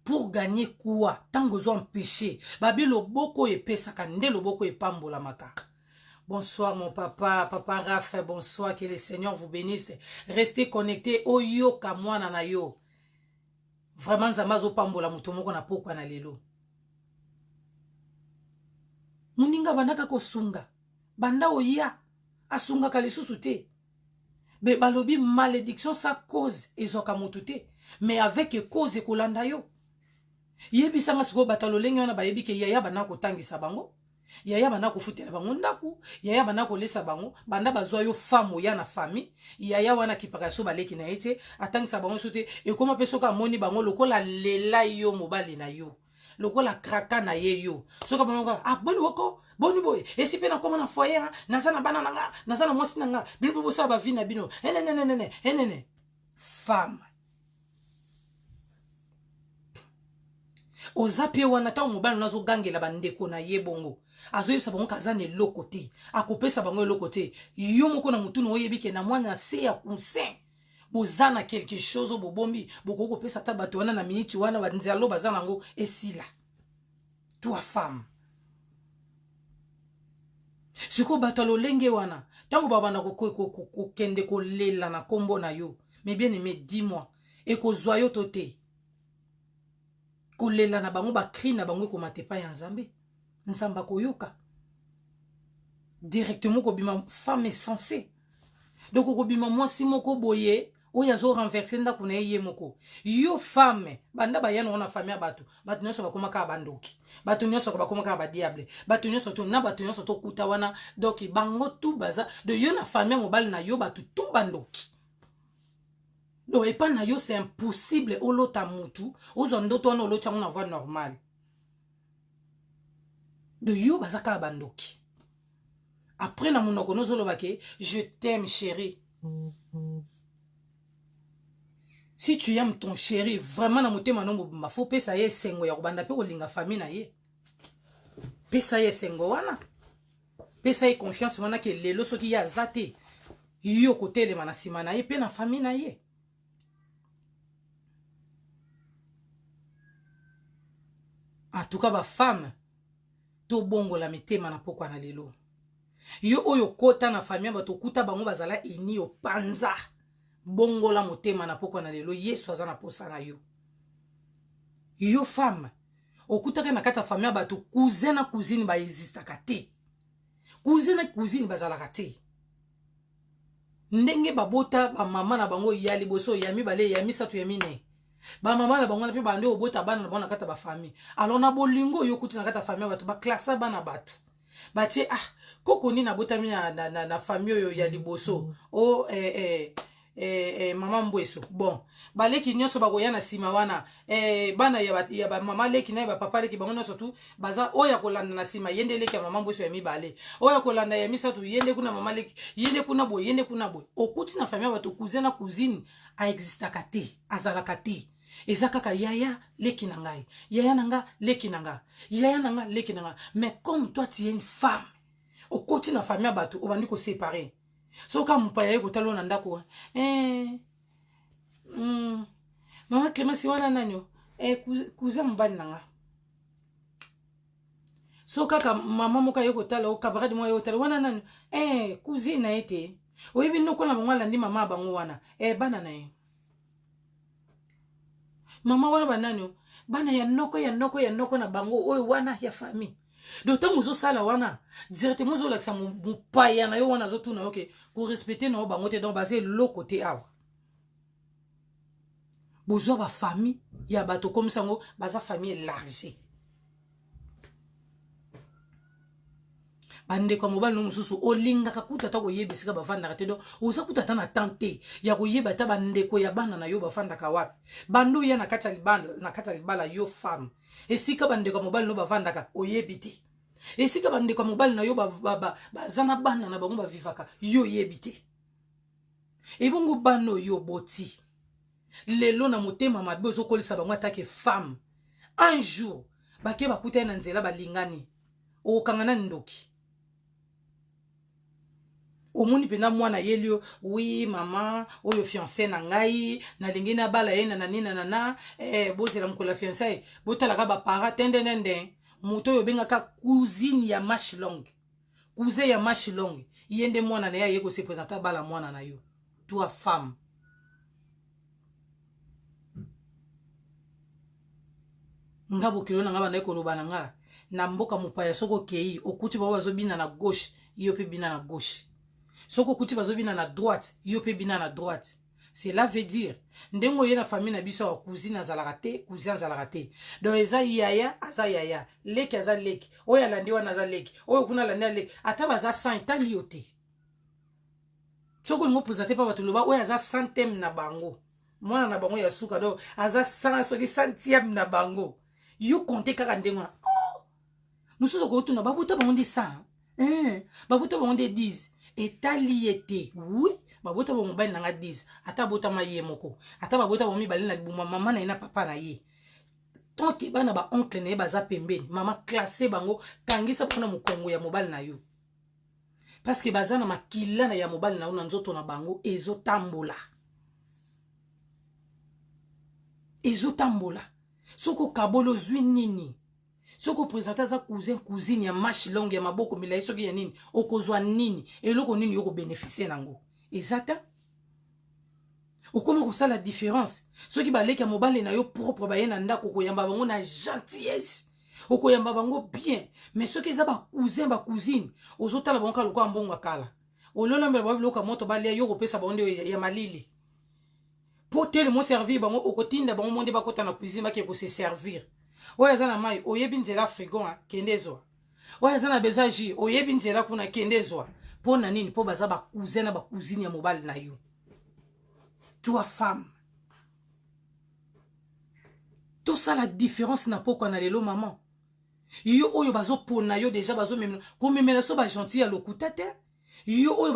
pour gagner quoi? Tango ozo empêcher babi loboko epesaka nde loboko epambolamaka. Bonsoir mon papa, papa Raph, bonsoir, que le Seigneur vous bénisse. Restez connectés, oyoka mwana na yo. Vraiment Nzambe azopambola moto moko na pokwa na lelo. Moninga bandaka kosunga, banda oya asungaka lisusu te. Be balobi malédiction sa cause ezwaka moto te, mais avec cause ekolanda yo. Yebisanga sikoyo bato ya lolenge wana bayebi ke yaya banda kotangisa bango, yaya banda kofutela bango ndako, yaya banda kolesa bango, banda bazwa yo femme oya na famille, yaya wana akipaka so baleki na ye te, atangisa bango so te, ekoma pe soki amoni bango lokola lela yo mobali na yo, lokola kraka na ye yo. Soki amoni bango, ah boni woko, boni boye, esi pe nakoma na foyer, hein, naza na bana na nga, naza na mwasi na nga, bino pe bosala ba vie na bino. Enenenenene, enene. Femme. Oza pe wana ntango mobali na azogangela bandeko na ye bongo, azoyebisa bango kaza na eloko te, akopesa bango eloko te. Yo moko na mutu na oyebi ke na mwana se ya coussin boza na quelque chose oyo bobombi, bokoki kopesa ata bato wana na miniti wana banzalo baza nango esila. Toi femme, sikoyo bato ya lolenge wana ntango babanda kokende kolela na kombo na yo, mais bien aimé, dis-moi, ekozwa yo to te? Kolela na bango, ba cri na bango ekomata epai ya Nzambe. Nzambe akoyoka directement. Kobima femme est censée, donc okobima mwasi moko boye oyo azo renverser ndako na ye ye moko. Yo femme, banda baya nango na famille ya bato, bato nyonso bakoma kaka bandoki, bato nyonso bakoma kaka ba diable, bato nyonso to na bato nyonso tokuta wana, donc bango tout baza de yo na famille ya mobali na yo, bato tout bandoki. Donc epa na yo c'est impossible olota mutu, ozwa ndoto wana oloti yango na voie normale. De yo baza kaka bandoki. Après na monoko nozoloba ke je t'aime chérie. Si tu aimes ton chéri vraiment na motema no mobimba, faut pesa ye esengo ya kobanda pe kolinga famille na ye. Pesa ye esengo wana, pesa ye confiance wana ke lelo soki ye aza te, yo kotelema na nsima na ye pe na famille na ye. En tout cas ba femme, tobongola mitema na pokwa na lelo. Yo oyo kota na famille bato okuta bango bazala ini opanza, bongola motema na pokwa na lelo. Yesu aza na posa na yo. Yo femme, okutaka na kati ya famille bato cousin na cousine ba existaka te, cousin na cousine bazalaka te. Ndenge babota bamama na bango ya liboso, ya mibale, ya misato, ya minei, bamama na bango wana mpe bande obota bana na bango na kati ya bafamille. Alors na bolingo oyo okuti na kati ya famille ya bato, baklasa bana bato batie, ah, koko nini abotami na famille oyo ya liboso o mama Mbweso. Bon, baleki nyonso bakoya na nsima wana, bana ya bamama leki na ya bapapa leki, bango nyonso tu baza oyo ya kolanda na nsima. Ye nde leki ya mama Mbweso ya mibale, oyo ya kolanda ya misato, ye nde kuna mama leki, ye nde kuna boye, ye nde kuna boye. Okuti na famille ya bato, cousin na cousine aexistaka te, azalaka te. Eza kaka yaya leki na ngai, yaya na nga, leki na nga, yaya na nga, leki na nga. Mais comme toi, tu es une femme, okoti na famille ya bato, obandi koséparer. Soki kaka mopaya ye kotala na ndako, mama Clémence wana nani o, cousin mobali na nga. So kaka mama moko aye kotala o, camarade moko aye kotala wana, nani? Cousine na ye te. Oyebi noko na bango alandi mama ya bango wana, bana na ye, mama wana banani o, bana ya noko, ya noko, ya noko na bango oyo wana ya famille. Donc ntango ozosala wana, directement ozolakisa mopaya na yo wana, azotuna yo ke korespecter na yo bango te. Donc baza eloko te. Awa bozwa bafamille ya bato, okomisa yango baza famille élargie. Bandeko ya mobali no mosusu olingaka kuta ata koyeba esika bavandaka te. Donc oza kuta ata na temps te ya koyeba ata bandeko ya bana na yo bavandaka wapi. Bando oya na kati ya libala, na kati ya libala, yo femme, esika bandeko ya mobali no bavandaka oyebi te. Esika bandeko ya mobali na yo baza na bana na bango bavivaka, yo oyebi te. Ebongo bana oyo oboti lelo, na motema mabe ozokolisa bango atake femme, un jour bake bakutani na nzela, balingani, okokanga na ndoki. Omoni mpenza mwana ayeli yo: "Oui mama, oyo fiancé na ngai, nalingi nabala ye." Na nini na bozela mokolo ya fiançailles, botalaka bapara tendendende. Moto oyo obengaka cousine ya manche longue, cousin ya manche longue, ye nde mwana na ye aye kose présenter, abala mwana na yo. Toi femme, nga bokilo na nga bandaki koloba na nga na mboka mopaya: soki okei, okuti bango bazobina na gauche, yo mpe bina na gauche. Soki okuti bazobina na droite, yo mpe bina na droite. Cela veut dire, ndenge oye na famille na biso awa, cousine azalaka te, cousin azalaka te. Donc eza yaya aza yaya, leki aza leki, oyo alandi wana aza leki, oyo kuna alandi aleki. Ata baza 100, etali yo te. Soki olingi oprésenter mpa bato, loba oyo aza centième na bango, mwana na bango ya suka. Donc aza 100, soki centième na bango, yo compte kaka ndenge wana. Oh! Mosusu okotuna: "Babota bango nde 100, babota bango nde 10?" Etali ye te. Oui, babota bango mobali na nga 10, ata abotama ye moko, ata babota bango mibale na libuma mama na ye na papa na ye, tant que bana baoncle na ye baza pembeni, mama, classe bango, kangisa bango na mokongo ya mobali na yo, parce que baza na makila na ya mobali na yo na nzoto na bango ezotambola, ezotambola. Soki okaboli, ozwi nini? Soki oprésenter aza cousin, cousine ya manche longue, ya maboko milai, soki ya nini, okozwa nini? Eloko nini yo kobénéficier nango? Eza ta okóma kosala différence. Soki baleki ya mobali na yo propre baye na ndako, okoyamba bango na gentillesse, okoyamba bango bien. Mais soki eza bacousin, bacousine, ozotala bango kaka lokola mbongo ya kala. Ololambela bango biloko ya moto balia, yo kopesa bango nde ya malili mpo telemo servir bango. Okotinda bango mo nde bakota na cuisine, bake kose servir. Oyo aza na mai, oyebi nzela frigo, kende ezwa. Oyo aza na besoin jus, oyebi nzela kuna, kende ezwa. Mpo na nini? Mpo baza bacousin na bacousine ya mobali na yo. Toi femme, tosala différence na pokwa na lelo. Mama, yo oyo bazopona yo déjà, bazomemela, komemela so bagentil ya lokuta te. Yo oyo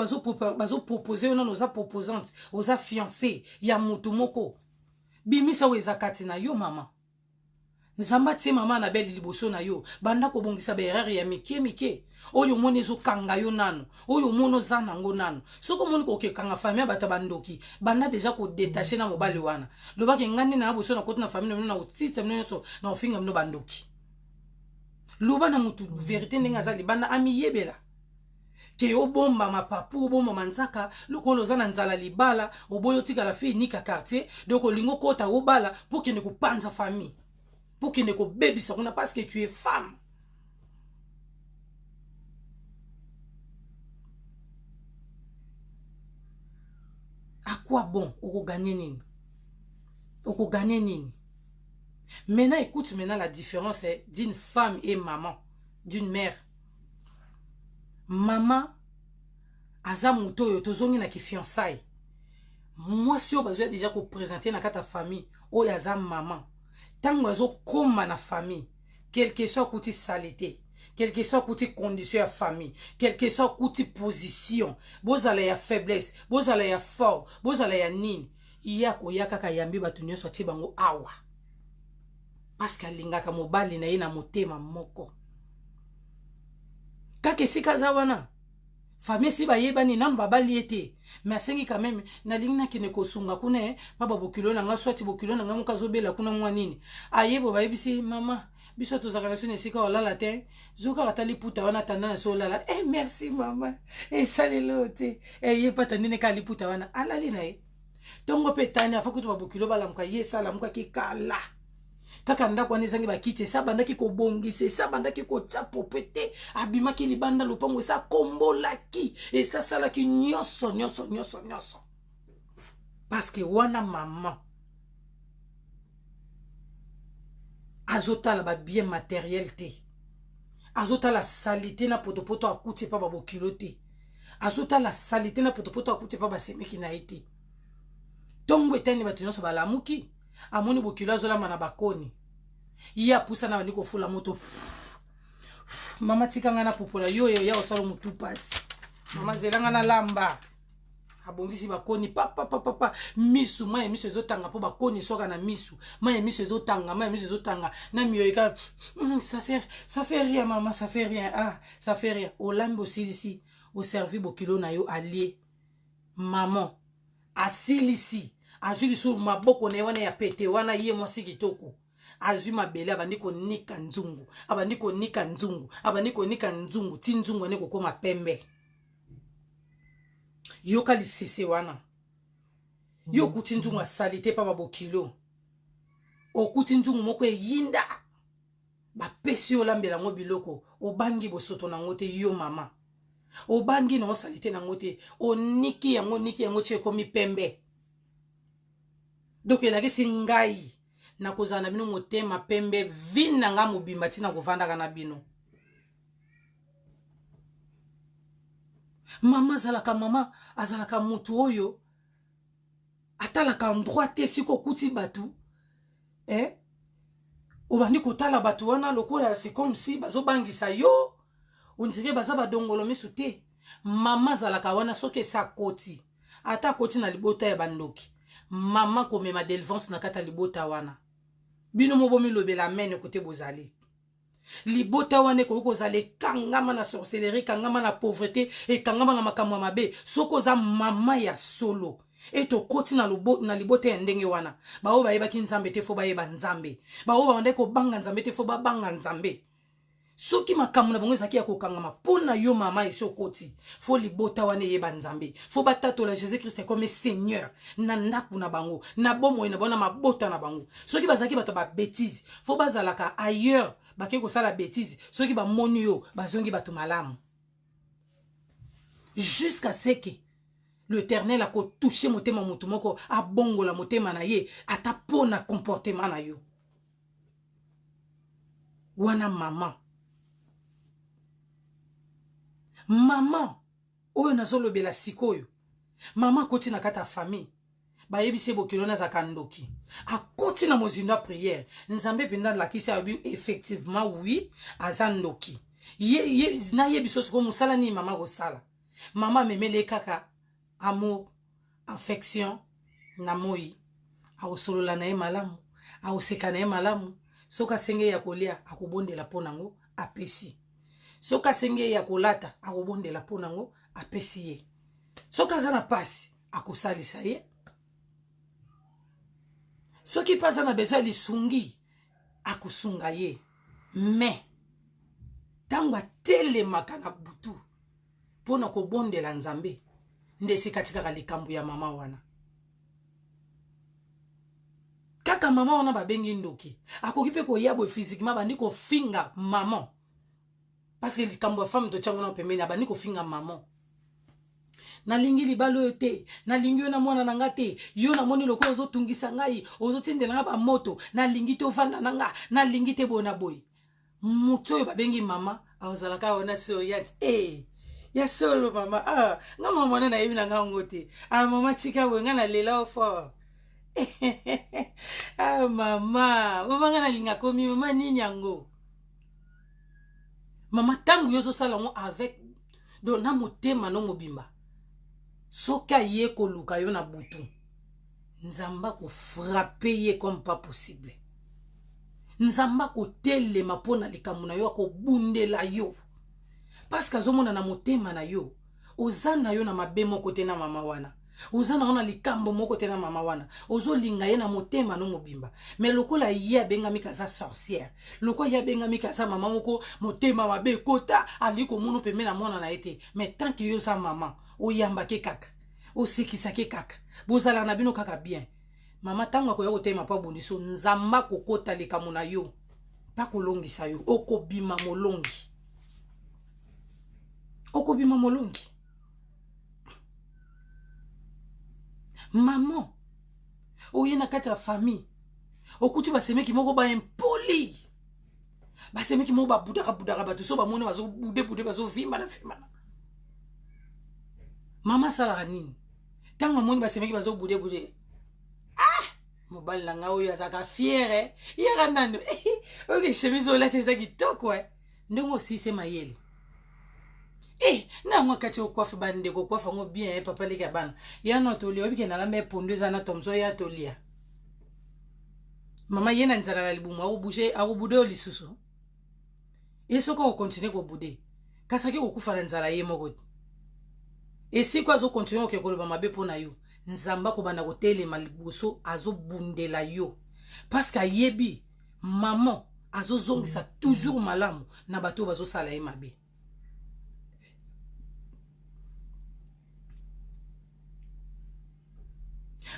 bazopropose yo nano, oza proposante, oza fiancé ya motu moko, bimisa oyo eza kati na yo. Mama, Nzambe atie mama na bele liboso na yo, banda kobongisa baerreur ya mike mike oyo omoni ezokanga yo nano, oyo omoni oza nango nano. Soki omoni kokekanga famille ya bato ya bandoki, banda déjà kodétacher na mobali wana. Lobaki: "Ngai nde na boso, nakoti na famille na bino, na kotisa bino nyonso, na kofinga bino bandoki." Loba na motu vérité ndenge aza libanda, amiyebela ke obomba mapapu, obomba manzaka. Lokola oza na nzala libala, oboyi otikala fille nika quartier, donc olingi okota obala mpo okende kopanza famille, mpo okende kobebisa kuna, parce que tu es femme. quoi bon? Okoganye nini? Okoganye nini? Maintenant, écoute maintenant la différence d'une femme et maman, d'une mère. Maman aza moto oyo tozongi na kifiançailles. Mwasi oyo bazoya deja kopresente na kati ya famille, oyo aza mama, ntango azokóma na famille, quelque soit akuti saleté, quelque soit akuti condition ya famille, quelque soit akuti position, bozala ya faiblesse, bozala ya fort, bozala ya nini, ye akoya kaka, yambi bato nyonso, atie bango awa, parce que alingaka mobali na ye na motema moko. Kaka esika aza wana, famille esi bayebani, nanu babali ye te, mais asengi quand même: nalingi nakende kosunga kuna pa babokilo na nga, swati bokilo na nga moko azobela kuna, mwa nini. Ayebo, bayebisi mama: biso tozalaka na so na esika olala te, zokaka ata liputa wana, tanda na so olala. Merci mama, esaleli oyo te. Ye pata ndenge kaka liputa wana, alali na ye. Ntongo mpe etani, afa kutu babokilo balamuka, ye esalamukaki kala. Kaka ndako wana ezangi bakiti, esi abandaki kobongisa, esi abandaki kotya pope te, abimaki libanda lopango, esi akombolaki, esi asalaki nyonso, nyonso, nyonso, nyonso, parce que wana mama azotala babien matériel te, azotala saleté na potopoto akuti epa babokilo te, azotala saleté na potopoto akuti epa basemeki na ye te. Ntongo etani, bato nyonso balamuki, amoni bokilo azolamba na bakoni, ye apusana, bandi kofula moto. Mama, tika ngai napupola yo, oyo ya osala motu pasi. Mama, zela ngai nalamba. Abongisi bakoni, papapapapa, misu, mai ya miso ezotanga, mpo bakoni soka na misu, mai ya miso ezotanga, mai ya miso ezotanga na miyoyeka. Ça fait rien mama, ça fait rien, ah, ça fait rien. Olambi, osilisi, oservi bokilo na yo, alie. Maman asilisi, azwi lisusu maboko na ye wana ya pete wana, ye mwasi kitoko, azwi mabele, abandi konika nzungu, abandi konika nzungu, abandi konika nzungu ti nzungu wana ekokóma pembe. Yoka lisese wana: yo okuti nzungu asali te mpa babokilo, okuti nzungu moko eyinda, bapesi yo olambela yango biloko, obangi bosoto nango te. Yo mama, obangi na osali te nango te, oniki yango, oniki yango ti ekomi pembe. Donc elakisi ngai nakozala na bino motema pembe vie na ngai mobimba, ntina kovandaka na bino. Mama azalaka, mama azalaka motu oyo atalaka endroit te. Sika okuti bato, eh? Obandi kotala bato wana lokola c'est comme si bazobangisa yo, on dirait baza badongolo misu te. Mama azalaka wana, soki esi akoti, ata akoti na libota ya bandoki, mama komema délivrance na kati ya libota wana. Bino mo bomilobela amene kote bozali. Libota wana ekoki kozala ekangama na sorcellerie, ekangama na pauvreté, ekangama na makambo ya mabe. Soki oza mama ya solo, ete okoti na libota ya ndenge wana, baoyo bayebaki Nzambe te, faut bayeba Nzambe. Baoyo babandaki kobanga Nzambe te, faut babanga Nzambe. Soki makambo na bango ezalaki ya kokangama, mpo na yo mama esi okoti, faut libota wana eyeba Nzambe, faut batatola Jésus Christ comme Seigneur na ndako na bango, na bomoi na bango, na mabota na bango. Soki bazalaki bato ya babêtises, faut bazalaka ailleurs, bake kosala bêtise, soki bamoni yo, bazongi bato malamu, jusqu'à ce que l'Éternel akotouche motema motu moko, abongola motema na ye ata mpo na comportement na yo wana. Mama, mama oyo nazolobela sikoyo, mama akoti na kati ya famille, bayebisi ye bokilo nazalaka ndoki. Akoti na mozindo ya prière, Nzambe mpenza alakisi, ayobi effectivement, oui, aza ndoki. Ye, nayebi so sikoyo mosala nini mama kosala. Mama amemeli ye kaka amour, affection na moi, akosolola na ye malamu, akoseka na ye malamu. Soki asenge ya kolia, akobondela mpo nango, apesi. Soki asenge ye ya kolata, akobondela mpo nango, apesi ye. Soki aza na pasi, akosalisa ye. Soki mpe aza na besoin ya lisungi, akosunga ye. Mais ntango atelemaka na butu mpo na kobondela Nzambe, nde esika tikaka likambo ya mama wana. Kaka mama wana babengi ndoki, akoki mpe koya boye physiquement, bandi kofinga mama, parce que likambo ya femme totiango na pembeni. Abandi kofinga mama. Nalingi libala oyo te, nalingi yo na mwana na nga te, yo namoni lokola ozotungisa ngai, ozotindela nga bamoto, nalingi te ovanda na nga, nalingi te boye na boye. Moto oyo babengi mama azalaka wana souriante. Eh, ya solo mama, ah, nga mama wana nayebi na nga yango te. Ah mama tika boye, nga nalela yo fort. Ah mama, mama nga nalinga komi mama nini yango? Mama ntango yo ozosala yango avec donc na motema no mobimba, soki aye koluka yo na butu, Nzambe akofrape ye comme pas possible. Nzambe akotelema mpo na likambo na yo, akobundela yo parce que azomona na motema na yo oza na yo na mabe moko te na mama wana, oza na yo na likambo moko te na mama wana, ozolinga ye na motema no mobimba. Mais lokola ye abengami kaza sorcière, lokola ye abengami kaza mama moko motema mabe ekota, alingi komona pembeni na mwana na ye te. Mais tant que yo oza mama, oyambake kaka, osekisake kaka, bozalaka na bino kaka bien. Mama ntango akoya kotelema mpo abundisa yo, Nzambe akokota likambo na yo mpe akolongisa yo, okobima molongi, okobima molongi. Maman oye na kati ya famille, okuti basemeki moko ba impoli, basemeki moko babudaka budaka bato, so bamoni bazobudebude, bazovimbana vimbana. Mama asalaka nini ntango amoni basemeki bazobudebude? Ah, mobali na ngai oyo azalaka fiere, yaka nano oyo chemise olati eza kitoko ndenge osise mayele. Eh, na yango akati okwafe bandeko, okwafe yango bien, papa leki ya bana ya no tolia, oyebi ke nalamba epondu eza na tomso ya tolia. Mama ye na nzala na libumu akobouge, akobude oyo lisusu ye soki akokontinue kobude, kasi ake kokufa na nzala ye moko te. Esika azokontinue koke koloba mabe mpo na yo, Nzambe akobanda kotelema liboso, azobundela yo parce que ayebi maman azozongisa toujours malamu na bato oyo bazosala ye mabe.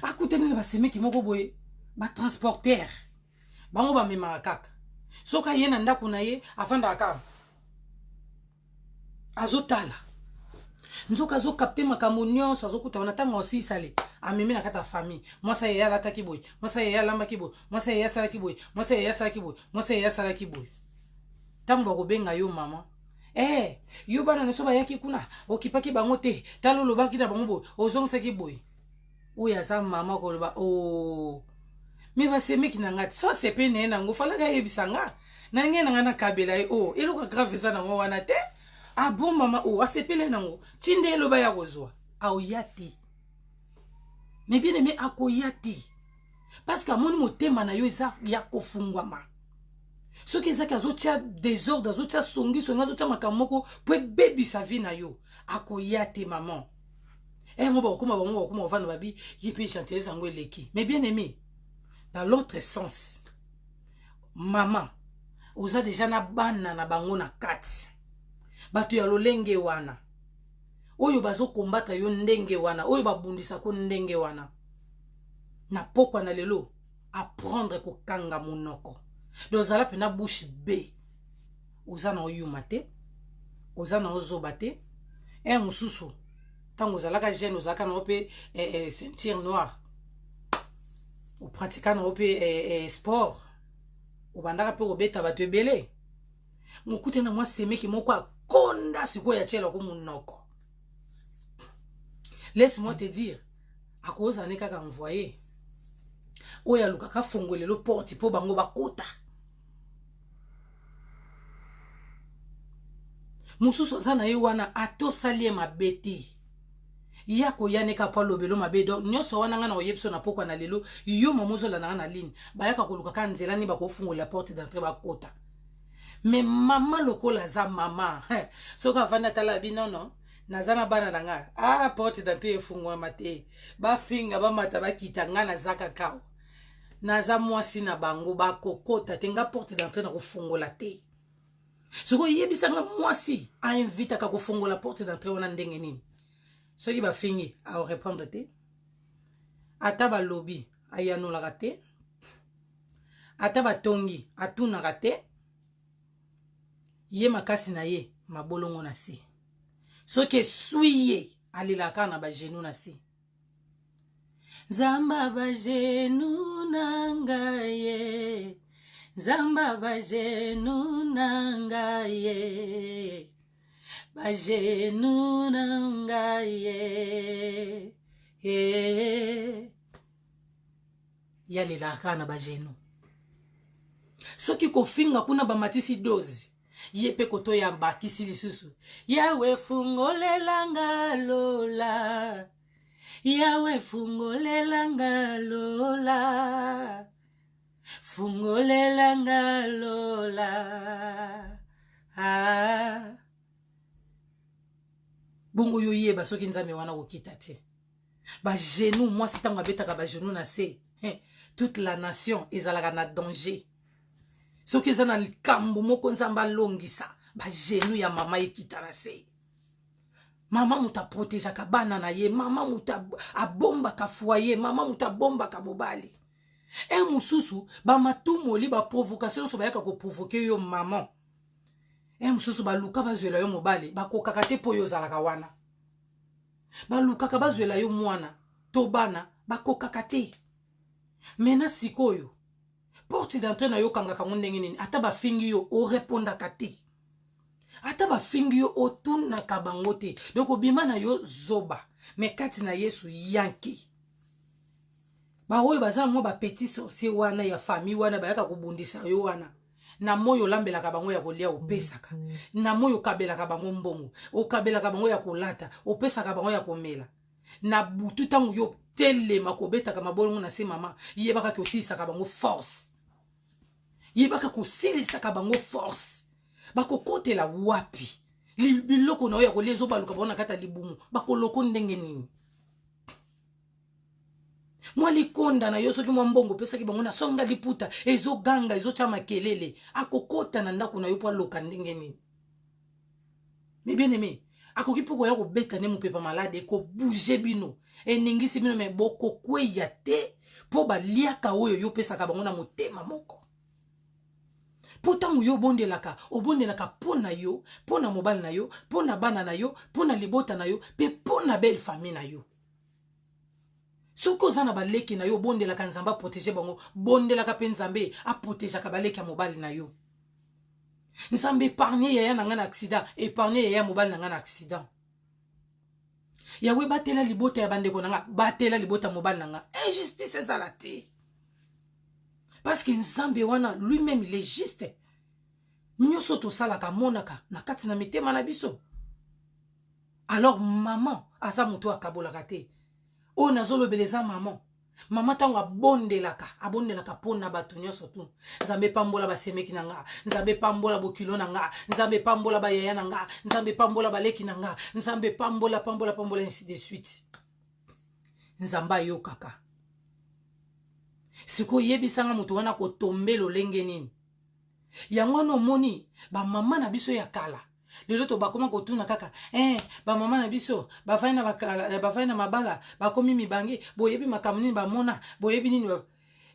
Akutani na basemeki moko boye, batransporter bango bamemaka kaka, soki aye na ndako na ye afandaka kaka azotala, nzoka azokapte makambo nyonso, azokuta wana ntango osisale amemi na kati ya famille. Mwasi aye alataki boye, mwasi aye alambaki boye, mwasi aye asalaki boye, mwasi aye asalaki boye, mwasi aye asalaki boye. Ntango bakobenga yo mama, eh, yo bana nyonso bayaki kuna, okipaki bango te, tala olobaki na bango boye, ozongisaki boye. Oyo aza mama koloba o me basemeki na nga te, so asepeli na ye nango, falaka ayebisa nga na ngai na ngai nakabela ye. O eloko grave eza nango wana te. Ah bon mama, o asepeli nango, tinde eloba ya kozwa aoya te. Mais bien aimé, akoya te parce que amoni motema na yo eza ya kofungwama. Soki ezaki azotia désordre, azotia songisongi, azotia makambo moko po ebebisa vie na yo, akoya te maman. Yango bakokoma bango bakokoma kovanda babi ye mpe gentillesse yango eleki. Mais bien aimé, dans l'autre sens, mama oza deja na bana na bango na kati, bato ya lolenge wana oyo bazokombata yo ndenge wana, oyo babundisako ndenge wana, na pokwa na lelo apprendre kokanga monoko. Donc ozala mpena bouche bée, oza na oyuma te, oza na ozoba te. Mosusu ntango ozalaka jeune, ozalaka nango mpe ceinture noire, opratika nango mpe sport, obandaka mpe kobeta bato ebele. Mokute na mwa semeki moko akonda sikoyo atielako monoko, laisse-moi te dire, akozala ne kaka envoyé oyo alukaka fongolelo porte mpo bango bakota. Mosusu aza na ye wana, ata osali ye mabe te, ya koya neka po alobelo mabe. Donc nyonso wana ngai na koyebi so na pokwa na lelo, yo mama ozolanda nga na ligne, bayaka koluka kaka nzela nini bakofungolela porte d'entrée bakota. Mais mama lokola aza mama, soki avandi atala binono, naza na bana na nga, ah, porte d'entrée efungwama te, bafinga bamata bakita, nga naza kaka naza mwasi na bango, bakokota te, nga porte d'entrée na kofungola te. Soki oyebisanga mwasi ainvitaka kofungola porte d'entrée wana ndenge nini? Soki bafingi aorépondre te, ata balobi ayanolaka te, ata batongi atunaka te. Ye makasi na ye mabolongo na se, soki eswi ye. Alelaka kaka na bagenou na se. Nzamba bagenou na ngai ye. Nzamba bagenou na ngai ye. Bagenou na ngai ye. Eh. Ye alelaka kaka na bagenou. Soki kofinga kuna bamatisi dose, ye mpe kotoya abakisi lisusu. Yawe fungolela nga lola. Yawe fungolela nga lola. Fungolela nga lola. Ah. Bongo yo yeba soki Nzambe wana kokita te. Bagenou, mwasi ntango abetaka bagenou na se, toute la nation ezalaka na danger. Soki eza na likambo moko Nzambe alongisa, bagenou ya mama ekita na se. Mama moto aprotegeaka bana na ye, mama moto abombaka foyer, mama moto abombaka mobali. E mosusu bamatumoli, baprovocation nyonso bayaka koprovoke yo mama. E mosusu baluka bazwela yo mobali, bakokaka te mpo yo ozalaka wana. Balukaka bazwela yo mwana to bana, bakokaka te. Mena sikoyo porte d'entrée na yo okangaka yango ndenge nini? Ata bafingi yo orepondaka te, ata bafingi yo otunaka bango te. Donc obima na yo zoba, me kati na Yesu yanke. Baoyo baza mwa ba petit sorcier wana ya famille wana bayaka kobundisa yo wana, na moi olambelaka bango ya kolia, opesaka na moi, okabelaka bango mbongo, okabelaka bango ya kolata, opesaka bango ya komela. Na butu ntango yo telema kobetaka mabolongo na se, mama, yebaka ke osilisaka bango force, yebaka kosilisaka bango force. Bakokotela wapi? Biloko na yo ya kolia ezobaluka bango na kati ya libumu, bakoloko ndenge nini? Mwa likonda na yo, soki mwa mbongo opesaki bango na songa liputa, ezoganga, ezotya makelele, akokota na ndako na yo mpo aloka ndenge nini? Mais bien aimé, akoki mpo koya kobeta nde mopepa malade ekobouge bino, eningisi bino, me bokokweya te, mpo baliaka oyo yo opesaka bango na motema moko. Mpo ntango yo obondelaka, obondelaka mpo na yo, mpo na mobali na yo, mpo na bana na yo, mpo na libota na yo, mpe mpo na belle famille na yo. Soki oza na baleki na yo, obondelaka Nzambe aprotege bango, bondelaka mpe Nzambe aprotegeaka baleki ya mobali na yo. Nzambe, épargne yaya na ngai na accident, épargne yaya mobali na ngai na accident. Yawe, batela libota ya bandeko na ngai, batela libota mobali na ngai, injustice ezala te, parce que Nzambe wana lui-même il est juste. Nyonso tosalaka amonaka na kati na mitema na biso. Alors maman aza moto akabolaka te. Oyo nazolobela eza maman. Mama ntango abondelaka, abondelaka mpo na bato nyonso tu. Nzambe pambola basemeki na nga, Nzambe pambola bokilo na nga, Nzambe pambola bayaya na nga, Nzambe pambola baleki na nga, Nzambe pambola, pambola, pambola, ainsi de suite. Nzambe ayokaka. Sikoyo yebisanga moto wana kotombe lolenge nini? Yango wana omoni bamama na biso ya kala, lelo to bakoma kotuna kaka, bamama na biso bafai na bakala, bafai na mabala, bakomi mibange, boyebi makambo nini bamona, boyebi nini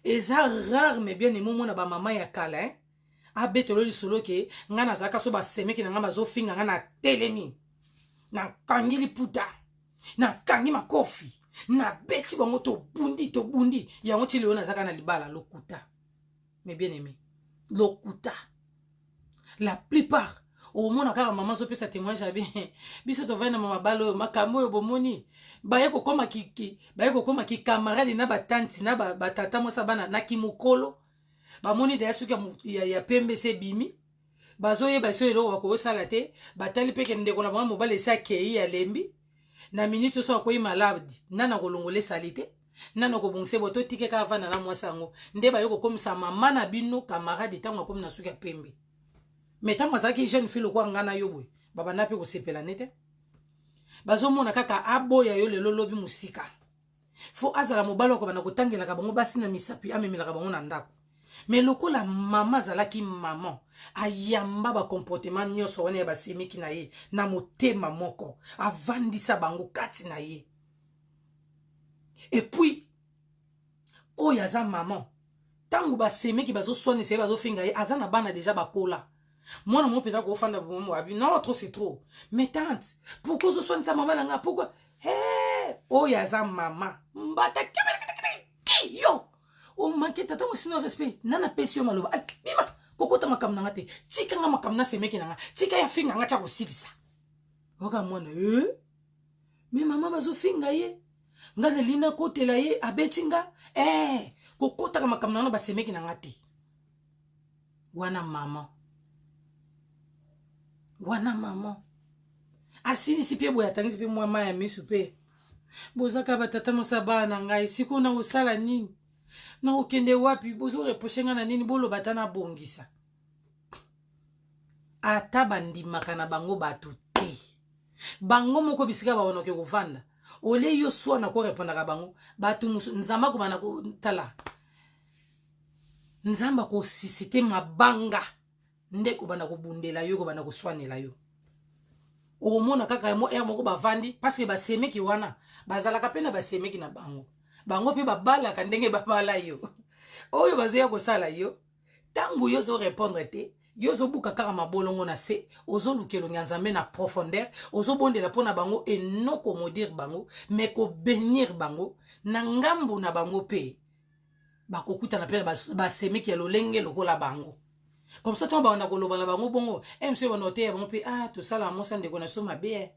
eza rare. Mais bien aimé, omona bamama ya kala, abetelo lisolo ke ngai nazalaka so basemeki na ngai bazofinga ngai, na telemi, nakangi liputa, nakangi makofi, nabeti bango, tobundi, tobundi yango ti lelo nazalaka na libala. Lokuta, mais bien aimé, lokuta. La plupart omona kaka mama azopesa témoignage abi biso tovandi na mabala oyo, makambo oyo bomoni, baye kokoma baye kokoma kikamarade na batanti na batata mwasi bana na kimokolo. Bamoni daya soki ya pembe ese ebimi, bazoyeba so eloko bakosala te. Batali mpe ke ndeko na bango mobali esi akei, alembi na minute oso akwei malade, nani akolongola esali te, nani akobongisa bo totike kaka avanda na mwasi yango. Nde baye kokomisa mama na bino camarade ntango akomi na suki ya pembe. Mais ntango azalaki jeune fille lokola ngai na yo boye, babanda mpe kosepela ne te. Bazomona kaka aboya yo lelo, lobi mosika. Fo azala mobali akobanda kotangelaka bango basi na misapi, amemelaka bango na ndako. Mais lokola mama azalaki mama, ayamba bacomportement nyonso wana ya basemiki na ye na motema moko, avandisa bango kati na ye. Et puis oyo aza mama, ntango basemeki bazoswanisa ye, bazofinga ye, aza na bana deja bakola. Mwana mo mpenza kofanda bomo abi: "Non, trop c'est trop. Mais tante, pourquoi ozoswanisa mama na nga? Pourquoi?" Hey, oyo aza mama mbata ki yo omanke tata mwasi no respect nana apesi yo maloba bima kokota makambo na nga te tika nga makambo na semeki na nga tika ya finga nga tya kosilisa oka mwana e me mama bazofinga ye nga nalingi nakotela ye abeti nga eh, kokotaka makambo na nga basemeki na nga te wana mama wana mama asilisi mpe boye atangisi mpe mwa mai ya miso mpe bozaka batata mosa bana na ngai sikoyo nakosala nini nakokende wapi bozoreproche ngai na nini boloba ata nabongisa ata bandimaka na bango bato te bango moko bisika baonoke kovanda olie yo swana korepondaka bango bato mosusu nzambe akobanda kotala nzambe akosisite mabanga nde kobanda kobundela yo kobanda koswanela yo okomona kaka mo aire moko bavandi parceke basemeki wana bazalaka mpe na basemeki na bango bango mpe babalaka ndenge babala yo oyo bazoya kosala yo ntango yo ozorepondre te yo ozobuka kaka mabolongo na se ozoluka elongi ya nzambe na profondeur ozobondela mpo na bango eno komodire bango me kobenir bango na ngambo na bango mpe bakokutana mpe na basemeki ya lolenge lokola bango comme ça ntango banda koloba na bango bongo mc banda koteya bango mpe ah tosala mosa ndeko na biso mabe eh.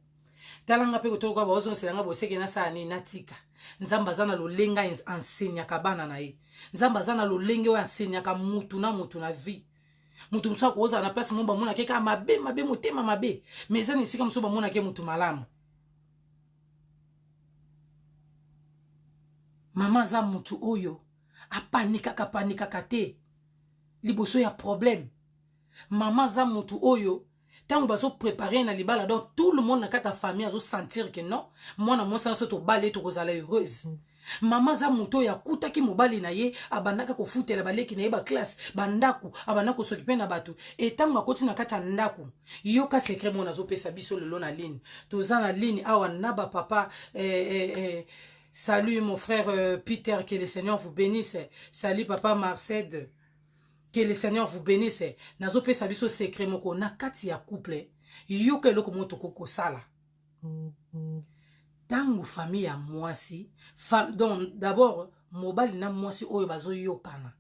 tala nga mpe kotoloka baozongisela nga boseke nasala nini natika nzambe aza na lolenge ansenyaka bana na ye nzambe aza na lolenge oyo ansenyaka mutu na mutu na vie moto mosusu akozala na place moko bamonake kaka mabe mabe motema mabe mais eza na esika mosusu bamonake motu malamu mama aza motu oyo apanikaka panikaka te liboso ya problème mama aza motu oyo ntango bazoprépare na libala donc tout le monde na kati ya famille azosentir ke non mwana mwasi na so tobala ye tokozala heureuse mama aza moto oyo akutaki mobali na ye abandaka kofutela baleki na ye baklasse bandako abanda kosokipe na bato etango akoti na kati ya ndako yoka secret moko nazopesa biso lelo na ligne toza na ligne awa na bapapa eh, eh, eh, salut mon frère euh, peter que le seigneur vous bénisse salut papa marcel que le seigneur vous bénisse nazopesa biso secret moko na kati ya couple yoka eloko moko tokoki kosala ntango famille ya mwasi fam, donc d'abord mobali na mwasi oyo bazoyokana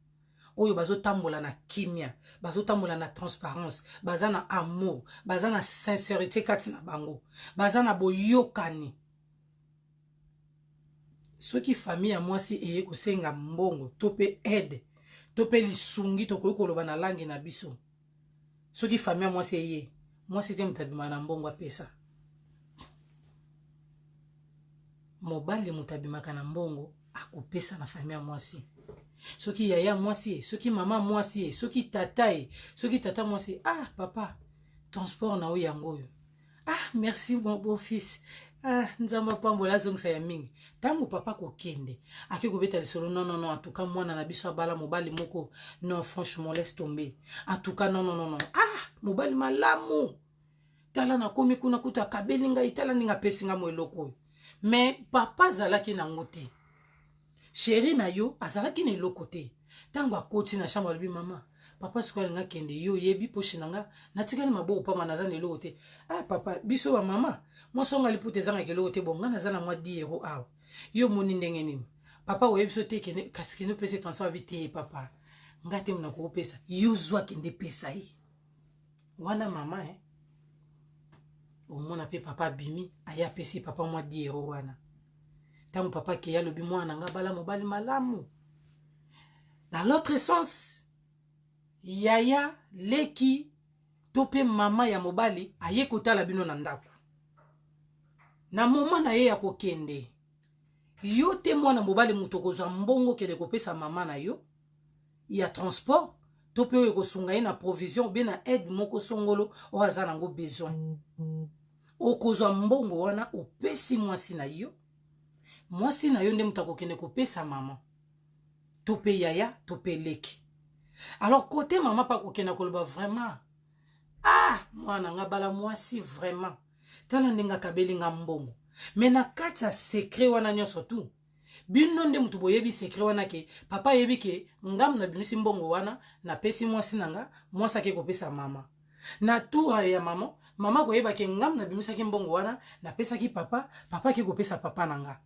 oyo bazotambola na kimia bazotambola na transparence baza na amour baza na sincérité kati na bango baza na boyokani soki famille ya mwasi eye kosenga mbongo to mpe aide to mpe lisungi tokoki koloba na langi na biso soki famille ya mwasi eye mwasi te moto abimaka na mbongo apesa mobali moto abimaka na mbongo akopesa na famille ya mwasi soki yaya mwasi ye soki mama mwasi ye soki tata ye soki tata mwasi ah papa transport na yo yango oyo ah merci mon beau fils ah nzambe apambola azongisa ya mingi ntango papa kokende ake kobeta lisolo non non non en tout cas mwana na biso abala mobali moko non franchement laisse tomber en tout cas non non non non ah mobali malamu tala nakomi kuna kutu akabeli ngai tala ndenge apesi ngai mo eloko oyo mais papa azalaki nango te sheri na yo azalaki na eloko te ntango akoti na chambre alobi mama papa sikoyo alinga akende yo oyebi poche na nga natikali maboko pamba naza na eloko te ah papa biso bamama mwasi onga liputa ezangaka eloko te bon nga naza na mwa 10 euro awa yo omoni ndenge nini papa oyebi biso te kende kasi kende opesa transport abi te papa nga te mona kokopesa yo zwa kende pesa ye wana mama eh. omona mpe papa abimi aye apesi papa mwa 10 euro wana ntango papa akei alobi mwana nga bala mobali malamu dans l'autre sens yaya leki to mpe mama ya mobali aye kotala bino na ndako na moma na ye ya kokende yo te mwana mobali moto okozwa mbongo okende kopesa mama na yo ya transport to mpe oyo ekosunga ye na provision obie na aide moko songolo oyo aza nango besoin okozwa mbongo wana opesi mwasi na yo mwasi na yo nde moto akokende kopesa mama to mpe yaya to mpe leki alors kote mama mpe akokende koloba vraiment ah mwana nga bala mwasi vraiment tala ndenge akabeli nga mbongo me na kati ya sekret wana nyonso tu bino nde moto boyebi sekret wana ke papa ayebi ke ngamu nabimisi mbongo wana napesi mwasi na nga mwasi ake kopesa mama. Na tour ya maman, mama akoyeba ke ngam nabimisaki mbongo wana, napesaki papa, papa ake kopesa papa na nga.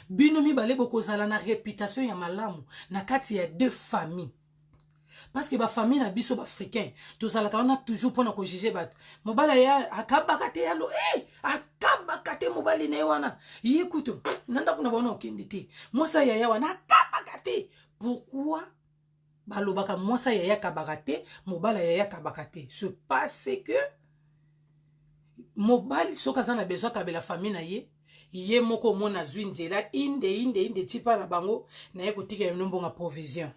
Bino mibale bokozala na reputation ya malamu na kati ya deux familles. Parce que ba famille na biso ba africain tozalaka wana toujours pona ko juger bato. Mobali ya akabaka te yalo, eh akabaka te mobali na ye wana. Ye kutu na ndako na bango okende te. Mwasi ya yaya wana akabaka te. Pourquoi balobaka mwasi ya yaya akabaka te, mobali ya yaya akabaka te? C'est parce que mobali soki aza na besoin akabela famille na ye, ye moko omona azwi nzela inde inde inde tipa na bango na ye kotikela bino mbongo ya provision.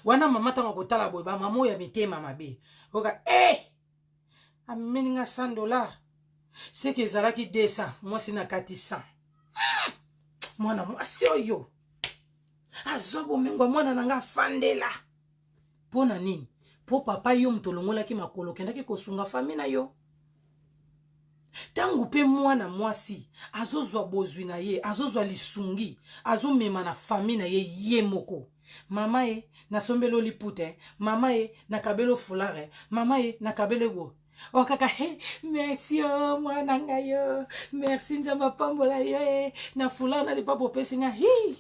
Wana mama ntango akotala boye, ba mama oyo ya mitema mabe oka eh amemeli nga 100 dollars seke ezalaki 200, mwasi na kati 100. Mwana mwasi oyo azwa bomengo ya mwana na nga afandela. Mpo na nini? Mpo papa yo moto olongolaki makolo okendaki kosunga famille na yo. Ntango mpe mwana mwasi azozwa bozwi na ye, azozwa lisungi, azomema na famille na ye ye moko. Mama ye nasombeli liputa, eh. Mama ye nakabeli foulard, eh. Mama ye nakabeli bo. O kaka he, merci o mwana ngai yo, merci Nzambe apambola yo e, na foulard na lipapa opesi nga hi.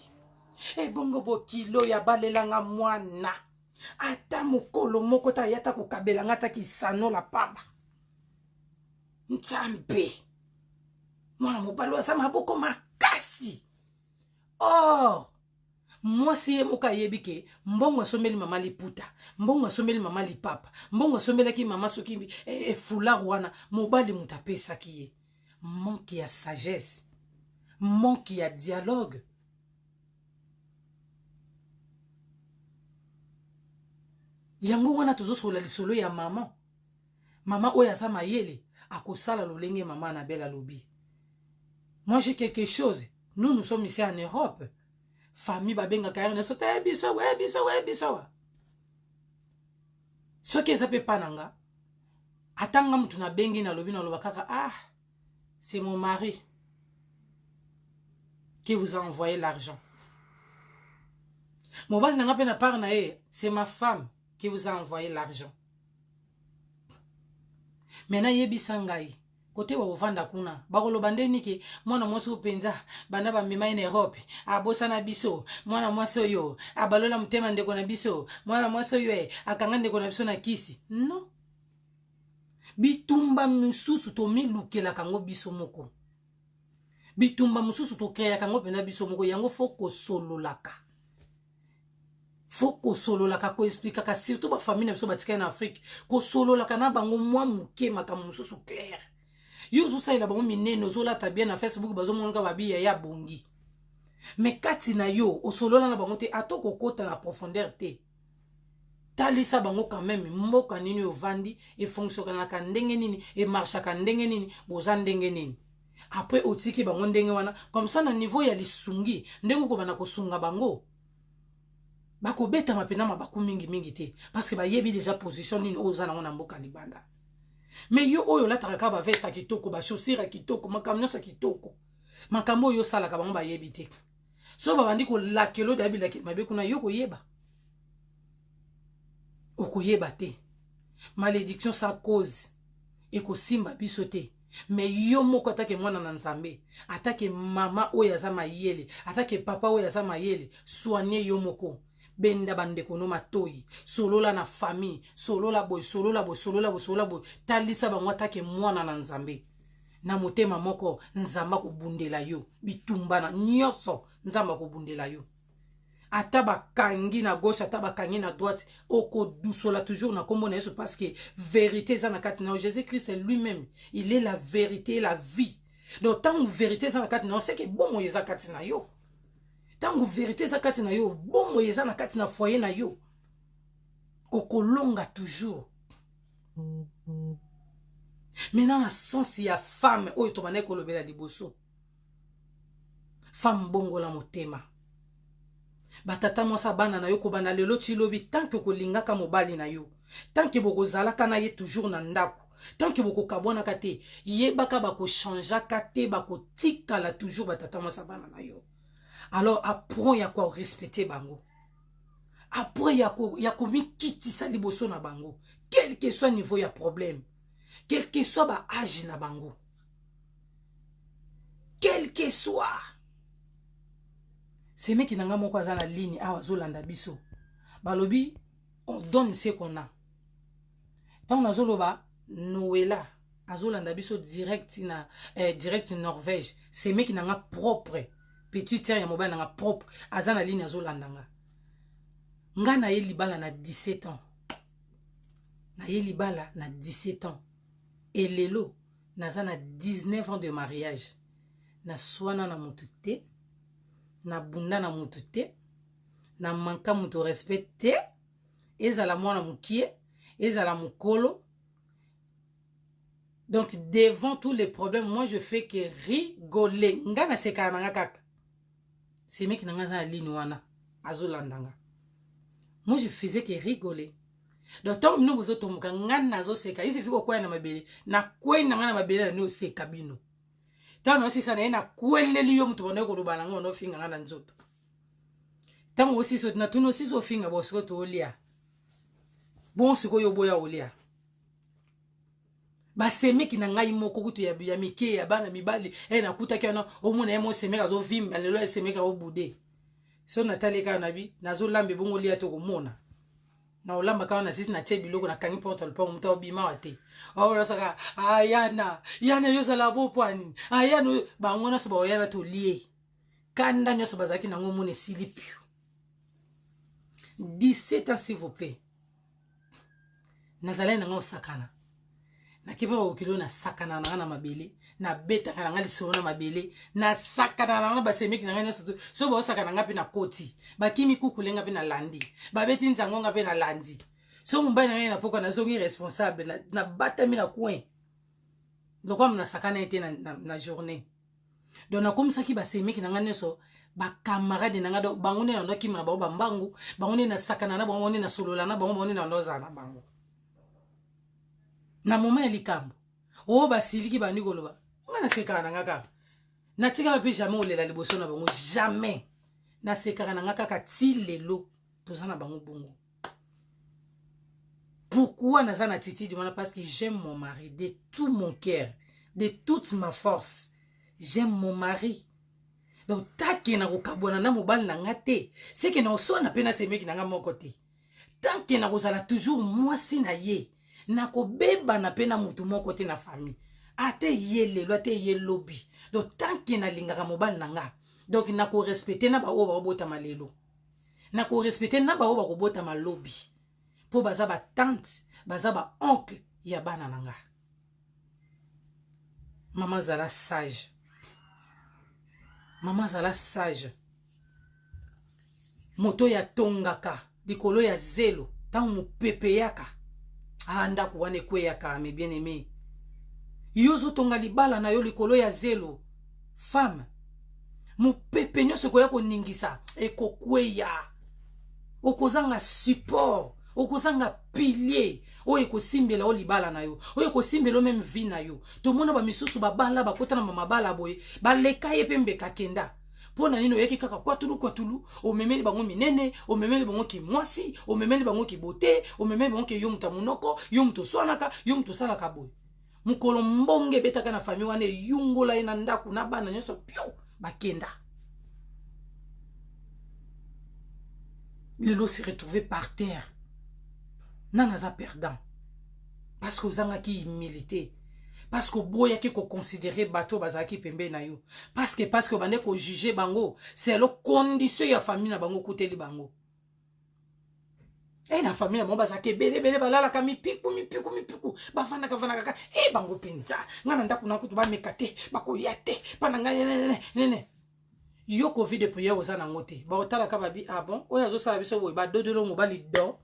Ebongo bokilo ya balelanga mwana ata mokolo moko ta ya ta kokabela nga ata kisano la pamba. Nzambe, mwana mobali oyo aza maboko makasi. Or mwasi ye moko ayebi ke mbongo asombeli mama liputa, mbongo asombeli mama lipapa, mbongo asombelaki mama soki foulard wana mobali moto apesaki ye. Manque ya sagesse, manque ya dialogue. Yango wana tozosola lisolo ya mama. Mama oyo aza mayele akosala lolenge mama Annabelle alobi. Moi j'ai quelque chose. Nous, nous sommes ici en Europe. Famille babengaka ya nyonso te biso we biso we biso wa. Soki eza pe pa na nga, ata nga mutu nabengi nalobi naloba kaka ah c'est mon mari qui vous a envoyé l'argent. Mobali na nga pe na part na ye, c'est ma femme qui vous a envoyé l'argent. Maintenant yebisa ngai kote wa ovanda kuna bakoloba nde niki mwana mwasi oyo mpenza banda bamema ye na Europe abosana biso, mwana mwasi oyo abalola motema ndeko na biso, mwana mwasi oyo e akanga ndeko na biso na kisi. Non, bitumba misusu tomilukelaka yango biso moko, bitumba mosusu tokreaka yango mpenza biso moko. Yango fo kosololaka, fo kosololaka, koexplikaka surtout bafamille na biso batikali na Afrique, kosololaka na bango mwa moke makambo mosusu clair. Yo ozosalela bango minene, ozolata bien na Facebook, bazomonaka babiya ya bongi, mais kati na yo osolola na bango te, ata okokota na profondeur te. Talisa bango quand même mboka nini ovandi, efonctionnaka ndenge nini, emarchaka ndenge nini, boza ndenge nini. Après otiki bango ndenge wana, comme ça na niveau ya lisungi ndenge okobanda kosunga bango, bakobetama mpena mabaku mingi mingi te, parce que bayebi déjà position nini oyo oza nango na mboka libanda. Mais yo oyo olataka kaka baveste ya kitoko, bachaussure ya kitoko, makambo nyonso ya kitoko, makambo oyo osalaka bango bayebi te. So babandi kolakela oyo dayebi mabe kuna, yo koyeba okoyeba te. Malédiction sans cause ekosimba biso te. Mais yo moko atake mwana na Nzambe, atake mama oyo aza mayele, atake papa oyo aza mayele, soigne yo moko, benda bandeko no matoyi, solola na famille, solola boye, solola boye, solola boye, solola boye, talisa bango atake mwana na Nzambe. Na motema moko Nzambe akobundela yo, bitumba na nyonso Nzambe akobundela yo. Ata bakangi na gauche, ata bakangi na droite, okodusola toujours na kombo na Yesu, parce que vérité eza na kati na yo. Jésus-Christ lui-même, il est la vérité et la vie. Donc tango vérité eza na kati na yo, c'est que bomoi eza kati na yo. Tango vérité eza kati na yo, bomoi eza na kati na foyer na yo, okolonga toujours. Maintenant na sens ya femme oyo tobandaki kolobela liboso, femme bongola motema, batata mwasi bana na yo kobanda lelo ti lobi, tant que okolingaka mobali na yo, tant que bokozalaka na ye toujours na ndako, tant que bokokabwanaka te, yebaka bakochangeaka te, bakotikala toujours batata mwasi bana na yo. Alors apprends ya ko respecter bango. Après ya komikitisa liboso na bango, quel que soit niveau ya problème, quel que soit ba âge na bango, quel que soit. Semeki na nga moko aza na ligne awa, azolanda biso. Balobi on donne ce qu'on a. Ntango nazoloba, Noela azolanda biso direct na direct Norvège. Semeki na nga propre, petite sœur ya mobali na nga propre, aza na ligne, azolanda nga. Nga na ye libala na 17 ans, na ye libala na 17 ans, elelo naza na 19 ans de mariage. Naswana na motu te, nabunda na motu te, na manka moto respect te, ezala mwana mokie, ezala mokolo. Donc devant tous les problèmes, moi je fais que rigoler. Nga nasekaka na nga kaka. Semeki na nga aza na ligne wana, azolanda nga. Moi je faisais que rigoler. Donc ntango bino bozotomboka, nga nazoseka. Isifi kokwea na mabele, nakwei na nga na mabele na nde oseka bino. Ntango naosisa na ye, nakweleli yo moto banda koloba nango, banda ofinga nga na nzoto. Ntango osisi, natuni osisi ofinga bo, sikoyo toolia bon. Sikoyo oboya olia. Basemeki na ngai moko kutu ya mike, ya bana mibali nakutaki wana, omona ye mosemeki azovimba lelo, esemeki aobude. So natali kaka na bi nazolamba, ebongo lia, tokomona na olamba kaka. Na sisi natie biloko, nakangi porte lopango, moto aobima wa te. Aolasaka ayana yana, yo ozala bo po anini ayana. Bango nyonso baoyana, tolie. Kanda nyonso bazalaki nango, omona esili pio. 17 ans, s'il vous plaît, nazalaki nanga osakana. Nakepa bakokili, nasakana nanga na mabele, nabetaka nanga lisolo na mabele, nasakana nanga basemeki na ngai nyonso. So baosakana nga mpe nakoti, bakimi kukulenga mpe nalandi, babeti nzango nga mpe nalandi. So mobali na ngai na poka, nazongi responsable, nabatami na coin lokola nasakana ye te na journée. Donc nakomisaki basemeki na ngai nyonso bacamarade na ngai. Donc bango nde nando akima na bango bambangu, bango nde nasakana na bango, bango nde nasolola na bango, bango nde nando ozala na bango na moment ya likambo oyo basiliki bandi koloba. Nga nasekaka na nga kaka, natikala mpe jamais olela liboso na bango, jamais. Nasekaka na nga kaka ti lelo, toza na bango bongo. Pourquoi naza na attitude wana? Parce que j'aime mon mari de tout mon cœur, de toute ma force, j'aime mon mari. Donc take na kokabwana na mobali na nga te, seke na oswana mpe nasemeki na nga moko te. Tant que nakozala toujours mwasi na ye, nakobebana mpe na motu moko te na famille, ate ye lelo, ate ye lobi. Donc tant que nalingaka mobali na nga, donc nakorespecte na baoyo bakobotama lelo, nakorespecte na baoyo bakobotama lobi, mpo baza batante, baza baoncle ya bana na nga. Mama azala sage, mama azala sage. Moto oyo atongaka likolo ya zelo, ntango mopepe eyaka, ah, ndako wana ekweyaka. Mes bien aimé, yo ozotonga libala na yo likolo ya zelo, femme, mopepe nyonso ekoya koningisa, ekokweya. Okozanga support, okozanga pilier oyo ekosimbela o libala na yo, oyo ekosimbela o même vie na yo. Tomona bamisusu babala, bakota na mabala boye, baleka ye mpe mbeka kenda. Mpo na nini? Oyaki kaka kwatulu kwatulu, omemeli bango minene, omemeli bango kimwasi, omemeli bango kibote, omemeli bango ke yo moto ya monoko, yo moto oswanaka, yo moto osalaka boye. Mokolo mbonge ebetaka na famille wana, eyungola ye na ndako na bana nyonso pio, bakenda. Lelo se retrouver par terre, nani aza perdant? Parce que ozangaki humilité, parce que oboyaki koconsidérer bato oyo bazalaki pembeni na yo, parce que obande kojuge bango selon condition ya famille na bango. Okuteli bango e na famille na bango, bazalaka ebele ebele, balalaka mipiku mipiku mipiku, bavandaka vandaka kaka e bango mpenza. Ngai na ndako na kutu bameka te, bakoya te mpa na ngai nene. Yo ko vie de prière oza nango te. Baotalaka babi: "Ah bon, oyo azosala biso boye." Badodelo mobali do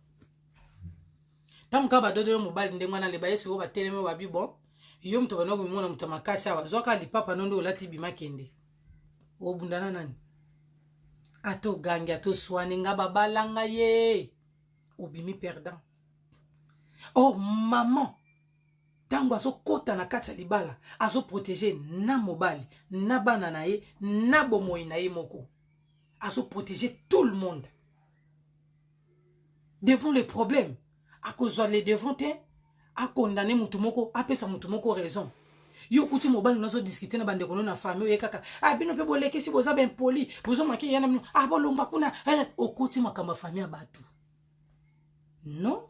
ntango kaka badodelo mobali ndenge wana, leba ye sikoyo. Batelemi, babi: "Bon, yo moto banda komimona moto ya makasi awa, zwaka lipapa no nde olati, bima, kende." Obundana nani? Ata ogangi, ata oswani, nga babalanga ye, obimi perdant. Or maman, ntango azokɔta na kati ya libala, azoprotege na mobali, na bana na ye, na bomoi na ye moko, azoprotege tout le monde. Devant le problème, akozwa le devant te, akondane mutu moko, apesa mutu moko raison. Yo okuti mobali nazo discuter na bandeko no na famille oye kaka, ah bino pe bolekisi boza ba impoli, bozo make yana bino, ah bolongwa kuna, eh, okoti makambo ya famille ya batu. Non,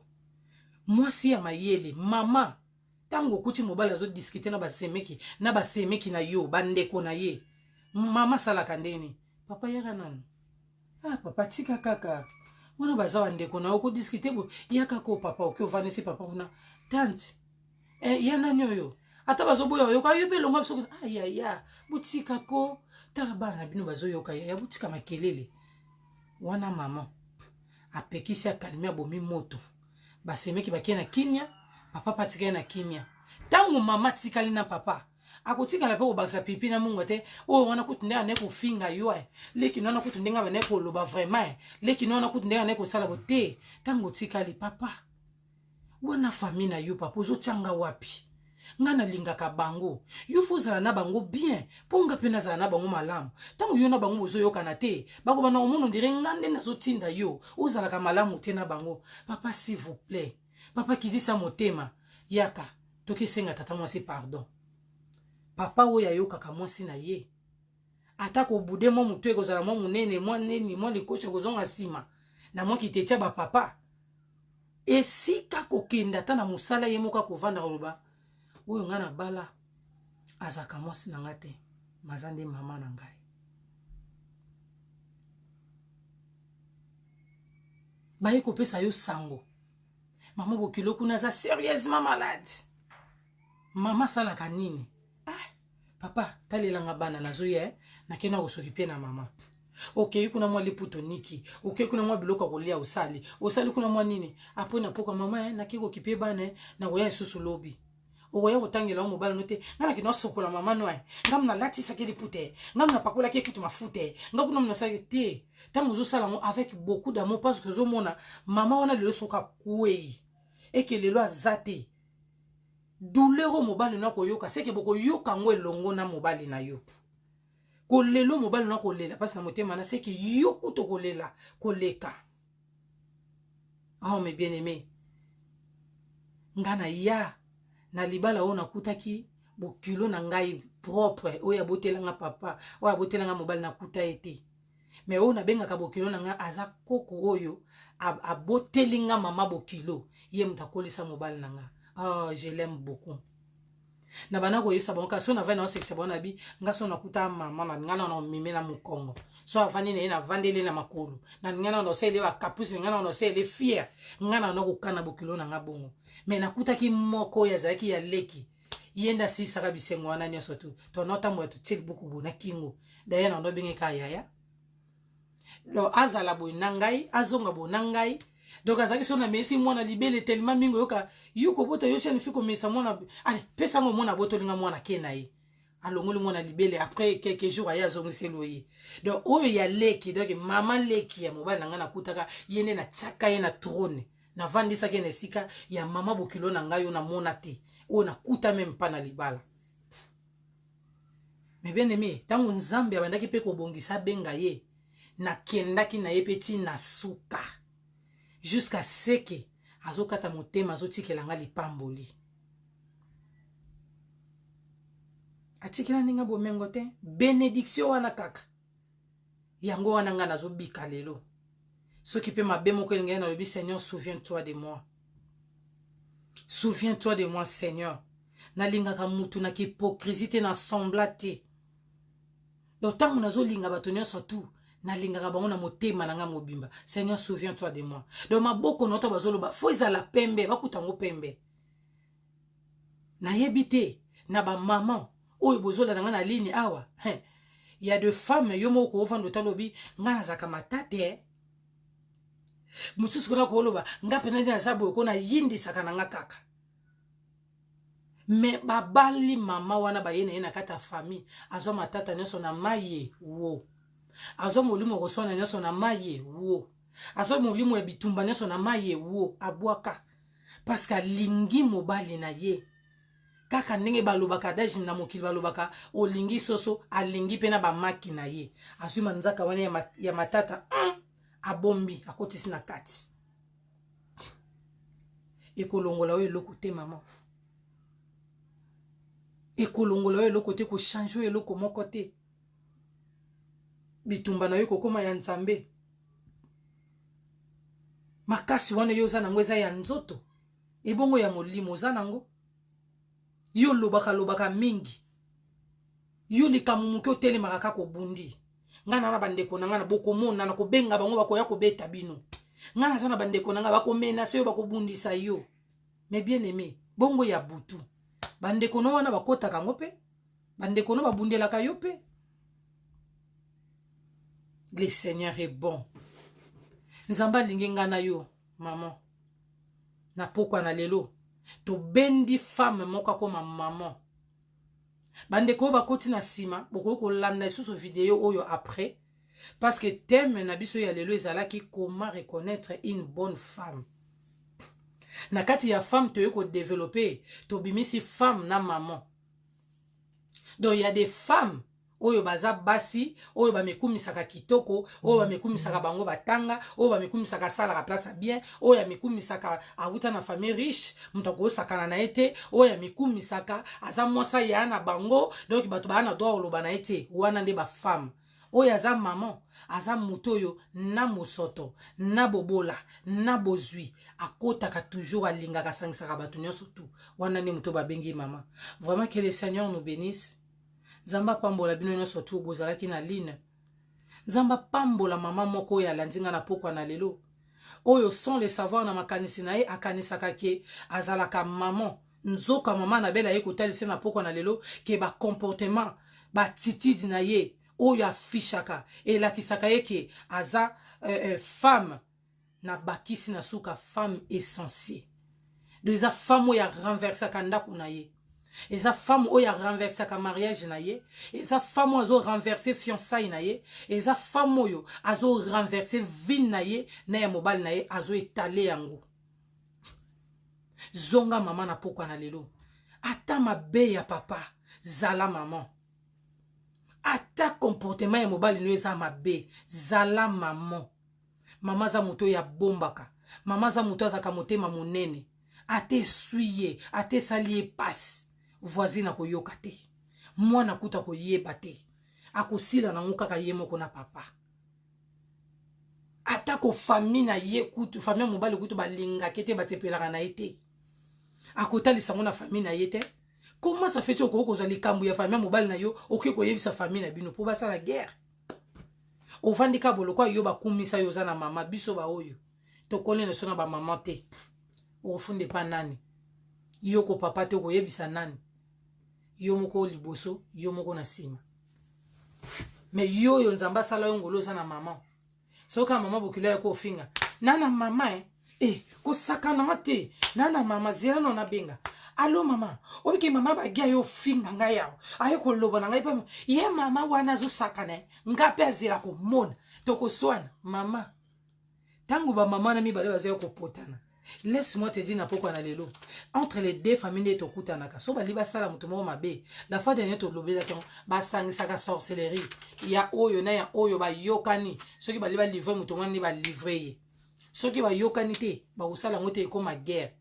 mwasi ya mayele, mama, tango okuti mobali azo discuter na basemeki, na basemeki na yo, bandeko na ye, mama salaka ndeni? Papa yaka nanu. Ah papa tika kaka wana baza bandeko na yo okodiskite bo yaka ko papa oke ovandisi papa kuna tante eh, ya nani oyo ata bazoboya oyoka yo mpe elongwa biso ah, yaya botika ko tala bana na bino bazoyoka yaya botika makelele wana mama apekisi akalmi abomi moto basemeki bakie na kimia papa mpe atikali na kimia ntango mama atikali na papa akotikala mpe kobakisa pipi na mungwa te oyo wana kutu ndenge anaye kofinga yo eh. Leki no wana kutu ndenge abandaki koloba vraiment eh. Leki no wana kutu ndenge anaye kosala bo te ntango otikali papa wana famille na yo papa ozotyanga wapi nga nalingaka bango yo fo ozala na bango bien mpo nga mpe nazala na bango malamu ntango yo na bango bozoyokana te bakobanda komona ondire nga nde nazotinda yo ozalaka malamu te na bango papa s'il vous plaît papa kidisa motema yaka tokesenga tata mwasi pardon papa oyo ayokaka mwasi na ye ata kobude mwa motu ekozala mwa monene mwa nini mwa likosi ekozonga nsima na mwa kitetia bapapa esika kokende ata na mosala ye moko akovanda koloba oyo ngai nabala azalaka mwasi na ngai te maza nde mama na ngai baye kopesa yo sango mama bokilo kuna aza sérieusement malade mama asalaka nini ah, papa talelanga bana nazoya eh? nakenda kosokipe na mama okei kuna mwa liputo niki okei kuna mwa biloko ya kolia osali osali kuna mwa nini apres na poka mama eh, nakei kokipe bana eh, nakoya lisusu lobi okoya kotangela yo mobali no te ngai nakende osokola mama no eh. ngai nalatisaki liputa eh. ngai napakolaki ekutu mafuta eh. ngai kuna nasalaki te ntango ozosala yango avec beaucoup d'amour parce que ozomona mama wana lelo soki akwei eke lelo aza te douleur oyo mobali no akoyoka seke bokoyoka yango elongo na mobali na yo kolelo mobali no akolela mpasi na motema na seke yo kutu okolela koleka oh mes bien aimé nga na ya na libala oyo nakutaki bokilo na ngai propre oyo abotelanga papa oyo abotelanga mobali nakuta ye te me oyo nabengaka bokilo na ngai aza koko oyo aboteli nga mama bokilo ye moto akolisa mobali na nga oh, je l'aime beaucoup na banda koyebisa bango kasi so navandi naosekisa bango na bi nga so nakuta mama na nga na mime na mokongo so avandi na ye navandeli na makolo na nga na nosalele bakapusi na nga na nosalele fier nga na nakokana bokilo na nga bongo me nakutaki moko oyo azalaki ya leki ye nde asilisaka bisengo wana nyonso tu tonaotambola totie libuku bo na kingo daye na ndobenge kaka yaya donc azala boye na ngai azonga boye na ngai donc azalaki so namesi mwana libele telema mingi oyoka yo kobota yo chaine fi komesa mwana ale pesa ngo mwana abotoli nga mwana ke na ye alongoli mwana libele après quelques jours aye azongiseli oye donc oyo ya leki donc mama leki ya mobali na ngai nakutaka ye nde natiaka ye na trône navandisaki ye na esika ya mama bokilo na ngai oyo namona te oyo nakuta meme mpa na libala Mais bien aimé, tango Nzambe abandaki pe kobongisa abenga ye, nakendaki na ye pe ti na suka. Jusqu'à ce que azokata motema azotikela nga lipamboli. Atikela ndinga bomengo te, benediction wana kaka. Yango wana nga nazobika lelo. Soki pe mabe moko elingi nalobi Seigneur, souviens-toi de moi. Souviens-toi de moi Seigneur. Nalingaka mutu na hypocrisie te na sembla te. Donc tango nazolinga bato nyonso tout nalingaka bango na motema na nga mobimba. Seigneur, souviens-toi de moi. Donc maboko na oto bazoloba faut ezala pembe, bakuta ngo pembe. Nayebi te na ba maman oyo bozolanda nga na ligne awa. Hein. Il y a de femmes yo moko ovanda otalobi nga nazalaka matate eh. Mosusu kuna koloba nga pena nde naza boye ko nayindisaka na nga kaka. Me babali mama wana baye na ye na kati ya famille azwa matata nyonso na maye wo azwa molimo ya koswana nyonso na maye wo azwa molimo ya bitumba nyonso na maye wo abwaka parce que alingi mobali na ye kaka ndenge balobaka adage na mokili balobaka olingi soso alingi mpe na bamaki na ye azwi manzaka wana ya matata abombi akotisi na kati. Ekolongola yo eloko te mama. Ekolongola yo eloko te, kochange yo eloko moko te. Bitumba na yo ekokoma ya Nzambe. Makasi wana yo oza nango eza ya nzoto, ebongo ya molimo oza nango? Yo olobaka lobaka mingi, yo likambo moke otelemaka kaka obundi. Ngai na na bandeko na ngai na bokomona na kobenga bango bakoya kobeta bino. Ngai naza na bandeko na ngai bakomenase yo, bakobundisa yo. Mais bien aimé, bongo ya butu bandeko no wana bakotaka yango mpe bandeko no babundelaka yo mpe. Le Seigneur est bon. Nzambe alingi ngai na yo maman. Na pokwa na lelo tobendi femme moko akoma maman. Bandeko oyo bakoti na nsima bokoki kolanda lisusu video oyo après, parce que thème na biso ya lelo ezalaki comment reconnaître une bonne femme. Na kati ya femme toyei kodévelopper, tobimisi femme na maman. Donc il y a des femmes oyo baza basi oyo bamikumisaka kitoko, oyo bamikumisaka bango batanga, oyo bamikumisaka asalaka place ya bien, oyo amikumisaka awuta na famille riche, moto akosakana na ye te, oyo amikumisaka aza mwasi aya na bango, donc bato baya na droit koloba na ye te. Wana nde bafemme. Oyo aza mama aza moto oyo na mosoto na bobola na bozwi akotaka toujours, alingaka, asangisaka bato nyonso tu. Wana nde moto babengi mama. Vraiment, que le Seigneur nous bénisse. Nzambe apambola bino nyonso tu bozalaki na ligne. Nzambe apambola mama moko oyo alandi nga na pokwa na lelo, oyo sans le savoir na makanisi na ye akanisaka ke azalaka maman. Nzoka mama na bela ye kotalisa na pokwa na lelo ke bacomportement, baattitude na ye oyo afishaka elakisaka ye ke aza femme. Na bakisi na suka, femme essentielle. Donc eza femme oyo arenversaka ndako na ye, eza femme oyo arenversaka mariage na ye, eza femme oyo azo renverser fiançaille na ye, eza femme oyo azo renverser vie na ye na ya mobali na ye, azoétaler yango. Zonga mama na pokwa na lelo. Ata mabe ya papa, zala mama. Ata comportement ya mobali no eza mabe, zala mama. Mama aza moto oyo abombaka, mama aza moto azalaka motema monene. Ata eswi ye, ata esali ye pasi, voisine akoyoka te, mwana kuta koyeba te, akosila nango kaka ye moko na papa. Atako famille na ye kutu, famille ya mobali kutu balingaki te, basepelaka na ye te, akotalisa yango na famille na ye te. Comment ça fait ti okoki kozwa likambo ya famille ya mobali na yo, okoki koyebisa famille na bino mpo basala guerre? Ovandi ka boloko yo, bakumisa yo, oza na mama. Biso baoyo tokoli na so na bamama te, okofunda epa nani? Yo ko papa te, okoyebisa nani? Yo moko liboso, yo moko na nsima. Mais yo oyo Nzambe asala yo ngolo, oza na mama. Soki kaka mama bokilo ya kofinga nana mama, kosakana te nana mama, zela no nabenga. Alo mama, obike mama bagi aye ofinga ngai awa, aye koloba na ngai mpe ye mama wana azosakana nga mpe, azela komona tokoswana. Mama, ntango bamama na mibale bazali kopotana, laisse-moi te dire, na pokwa na lelo, entre les deux familles nde tokutanaka. So bali basala moto moko mabe, la fois dernière tolobelaki yango, basangisaka sorcellerie ya oyo na ya oyo, bayokani. Soki bali balivrer moto wana, nde balivrer ye. Soki bayokani te, bakosala yango te, ekóma guerre.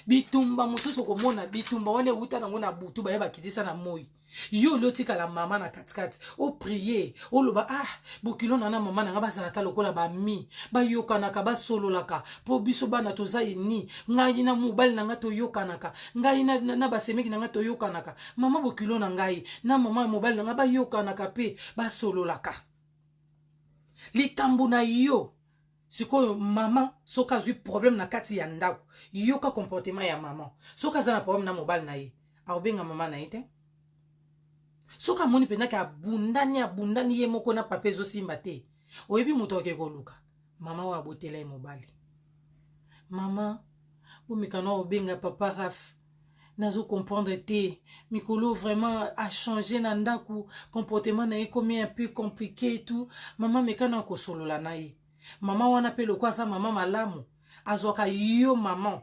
Bitumba mosusu okomona bitumba wana ewuta nango na butu, baye bakitisa na moi. Yo oli otikala mama na katikati, oprier, oloba: "Ah, bokilo na na mama na nga bazala ta lokola bami, bayokanaka, basololaka, mpo biso bana toza eni. Ngai na mobali na nga toyokanaka, ngai na basemeki na nga toyokanaka, mama bokilo na ngai na mama ya mobali na ngai bayokanaka mpe basololaka." Likambo na yo sikoyo, mama, soki azwi problème na kati ya ndako, yoka comportement ya mama. Soki aza na problème na mobali na ye, akobenga mama na ye te. Soki amoni mpenzaki abundani, abundani ye moko na papa, ezosimba te, oyebi moto akoki koluka? Mama oyo abotela ye mobali. "Mama, bomekana obenga papa Raf, nazo comprendre te mikolo, vraiment achanger na ndako, comportement na ye ekomi un peu compliqué et tout. Mama, mekana kosolola na ye." Mama wana mpe lokwa aza mama malamu, azwaka yo mama,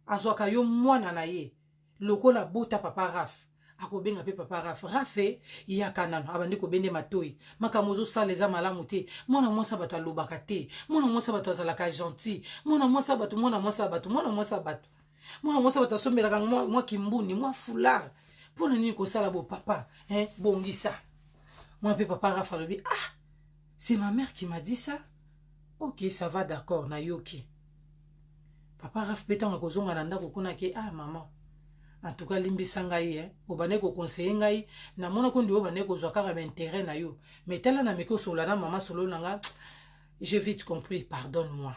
azwaka yo mwana na ye lokola bota papa Raf. Akobenga mpe papa Rafe. Rafe, yaka nano. Abandi kobende matoi. Makambo ozosala eza malamu te. Mwana mwasi ya bato alobaka te. Mwana mwasi ya bato azalaka gentil. Mwana mwasi ya bato, mwana mwasi ya bato, mwana mwasi ya bato. Mwana mwasi ya bato asombelaka mwa kimbuni, mwa foulard. Mpo na nini kosala bo papa? Hein? Bongisa. Mwa mpe papa Rafe alobi, ah, c'est ma mère qui m'a dit ça. Ok, ça va, d'accord, nayoki. Papa Raf mpe ntango akozonga na ndako kuna ke, ah maman, en tout cas limbisa ngai, eh. Obandaki koconseille ngai, namonaki ondi obandaki kozwa kaka baintérêt na yo, mais tala na meki osolola na mama, solo na nga, j'ai vite compris, pardonne-moi.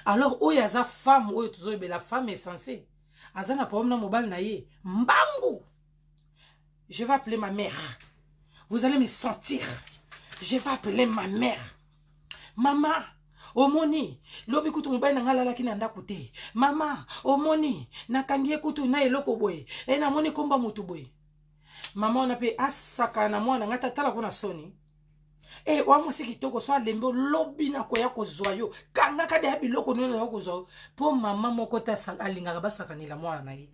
Alors oyo aza femme oyo tozoyebela femme essentielle, aza na problème na mobali na ye, mbangu, je vais appeler ma mère, vous allez me sentir, je vais appeler ma mère. Mama, omoni, lobi kutu mobali na ngai alalaki na ndako te. Mama, omoni, nakangi ye kutu na eloko boye. E namoni komba motu boye. Mama wana mpe asaka na mwana ngai tatala kuna soni. E oya mwasi kitoko so alembi olobi na koya kozwa yo. Kangaka deya biloko nini oya kozwa yo. Po mama moko te alingaka basakanela mwana na ye.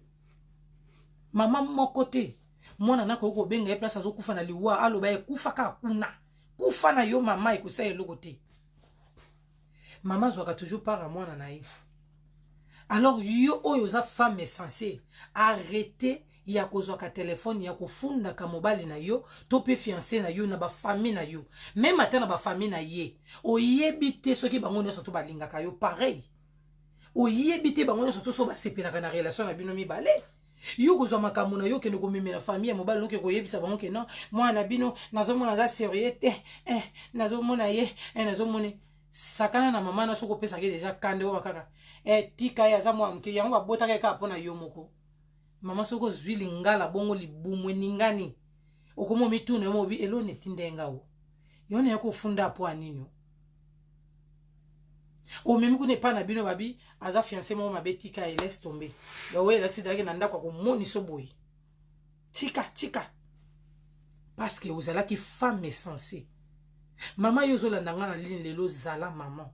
Mama moko te. Mwana na koki kobenga ye place azokufa na liwa, aloba ye kufa kaka kuna. Kufa na yo mama ekosala eloko te. Mama azwaka toujours part ya mwana na ye. Alors yo oyo oza femme essentielle, arrêtez ya kozwaka telefone ya kofundaka mobali na yo to pe fiancé na yo na ba famille na yo. Même ata na ba famille na ye, oyebi te soki bango nyonso to balingaka yo pareil. Oyebi te bango nyonso to so basepelaka na relation na bino mibale. Yo kozwa makambo na yo okende komemela famille ya mobali noke koyebisa bango ke non, mwana na bino nazomona aza sérieux te, nazomona ye, nazomona sakana na mama na soki opesaka ye deja kande oyo kaka, tika ye aza mwana moke, yango babotaka ye kaka mpona yo moko. Mama soki ozwi lingala bongo libumu eningani, okomi omituna yo mobi eloni etinda ye ngao yo na ye kofunda po ya nini? Omemi kuna epai na bino babi aza fiancé moko mabe, tika ye, laisse tomber. Donc oyo elakisi ezalaki na ndako akomonisa boye, tika tika, parce que ozalaki femme essentielle. Mama, yo ozolanda nga na ligne lelo, zala maman,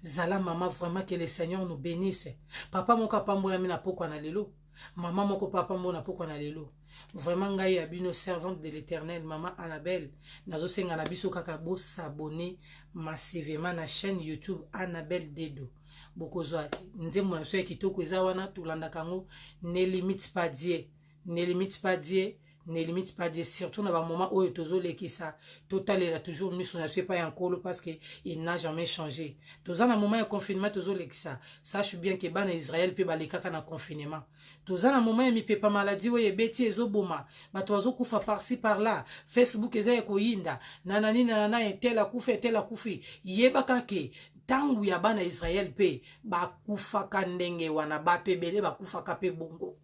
zala mama vraiment, que le Seigneur nous bénisse. Papa moko apambolami na pokwa na lelo, mama moko papa mona pokwa na lelo. Vraiment ngai ya bino servante de l'Éternel, mama Annabelle, nazosenga na biso kaka bosabonner massivement na chaîne YouTube Annabelle Dedo. Bokozwa nzembo na biso ya kitoko eza wana, tolandaka yango. Ne limite pas Dieu, ne limite pas Dieu, ne limite pas Dieu. Surtout na bamoment oyo tozolekisa, totalela toujours miso na biso epai ya Nkolo, parce que il n'a jamais changé. Toza na moment ya confinement tozolekisa, sache bien ke bana Israël mpe balekaka na confinement. Toza na moment ya mipepa, maladie oyo ebeti, ezoboma bato, bazokufa par-ci par-là, Facebook eza ya koyinda na nani na nana, etel akufi, etel akufi. Yebaka ke ntango ya bana Israël mpe bakufaka ndenge wana, bato ebele bakufaka mpe bongo,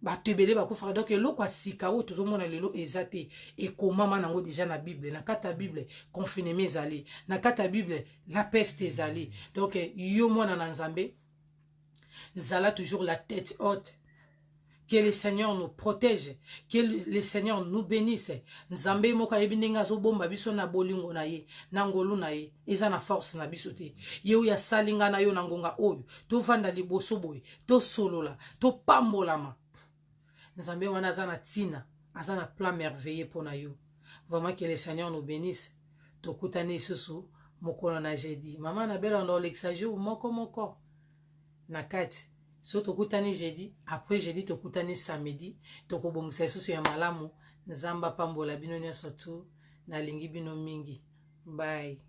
bato ebele bakufaka. Donc eloko ya sika oyo tozomona lelo eza te, ekomama nango deja na Bible. Na kati ya Bible confinement ezali, na kati ya Bible la peste ezali. Donc yo mwana na Nzambe, zala toujours la tête haute. Que le Seigneur nous protège, que le Seigneur nous bénisse. Nzambe moko ayebi ndenge azobomba biso na bolingo na ye, na ngolu na ye, eza na force na biso te. Ye oyo asali nga na yo na ngonga oyo, tovanda liboso boye, tosolola, topambolama. Nzambe wana aza na ntina, aza na plan merveilleux mpo na yo. Vraiment, que le Seigneur nous bénisse. Tokutani lisusu mokolo na jeudi. Mama na bela ndo olekisa jour moko moko na kati. So tokutani jeudi, après jeudi tokutani samedi, tokobongisa lisusu ya malamu. Nzambe apambola bino nyonso tu, nalingi bino mingi. Bye.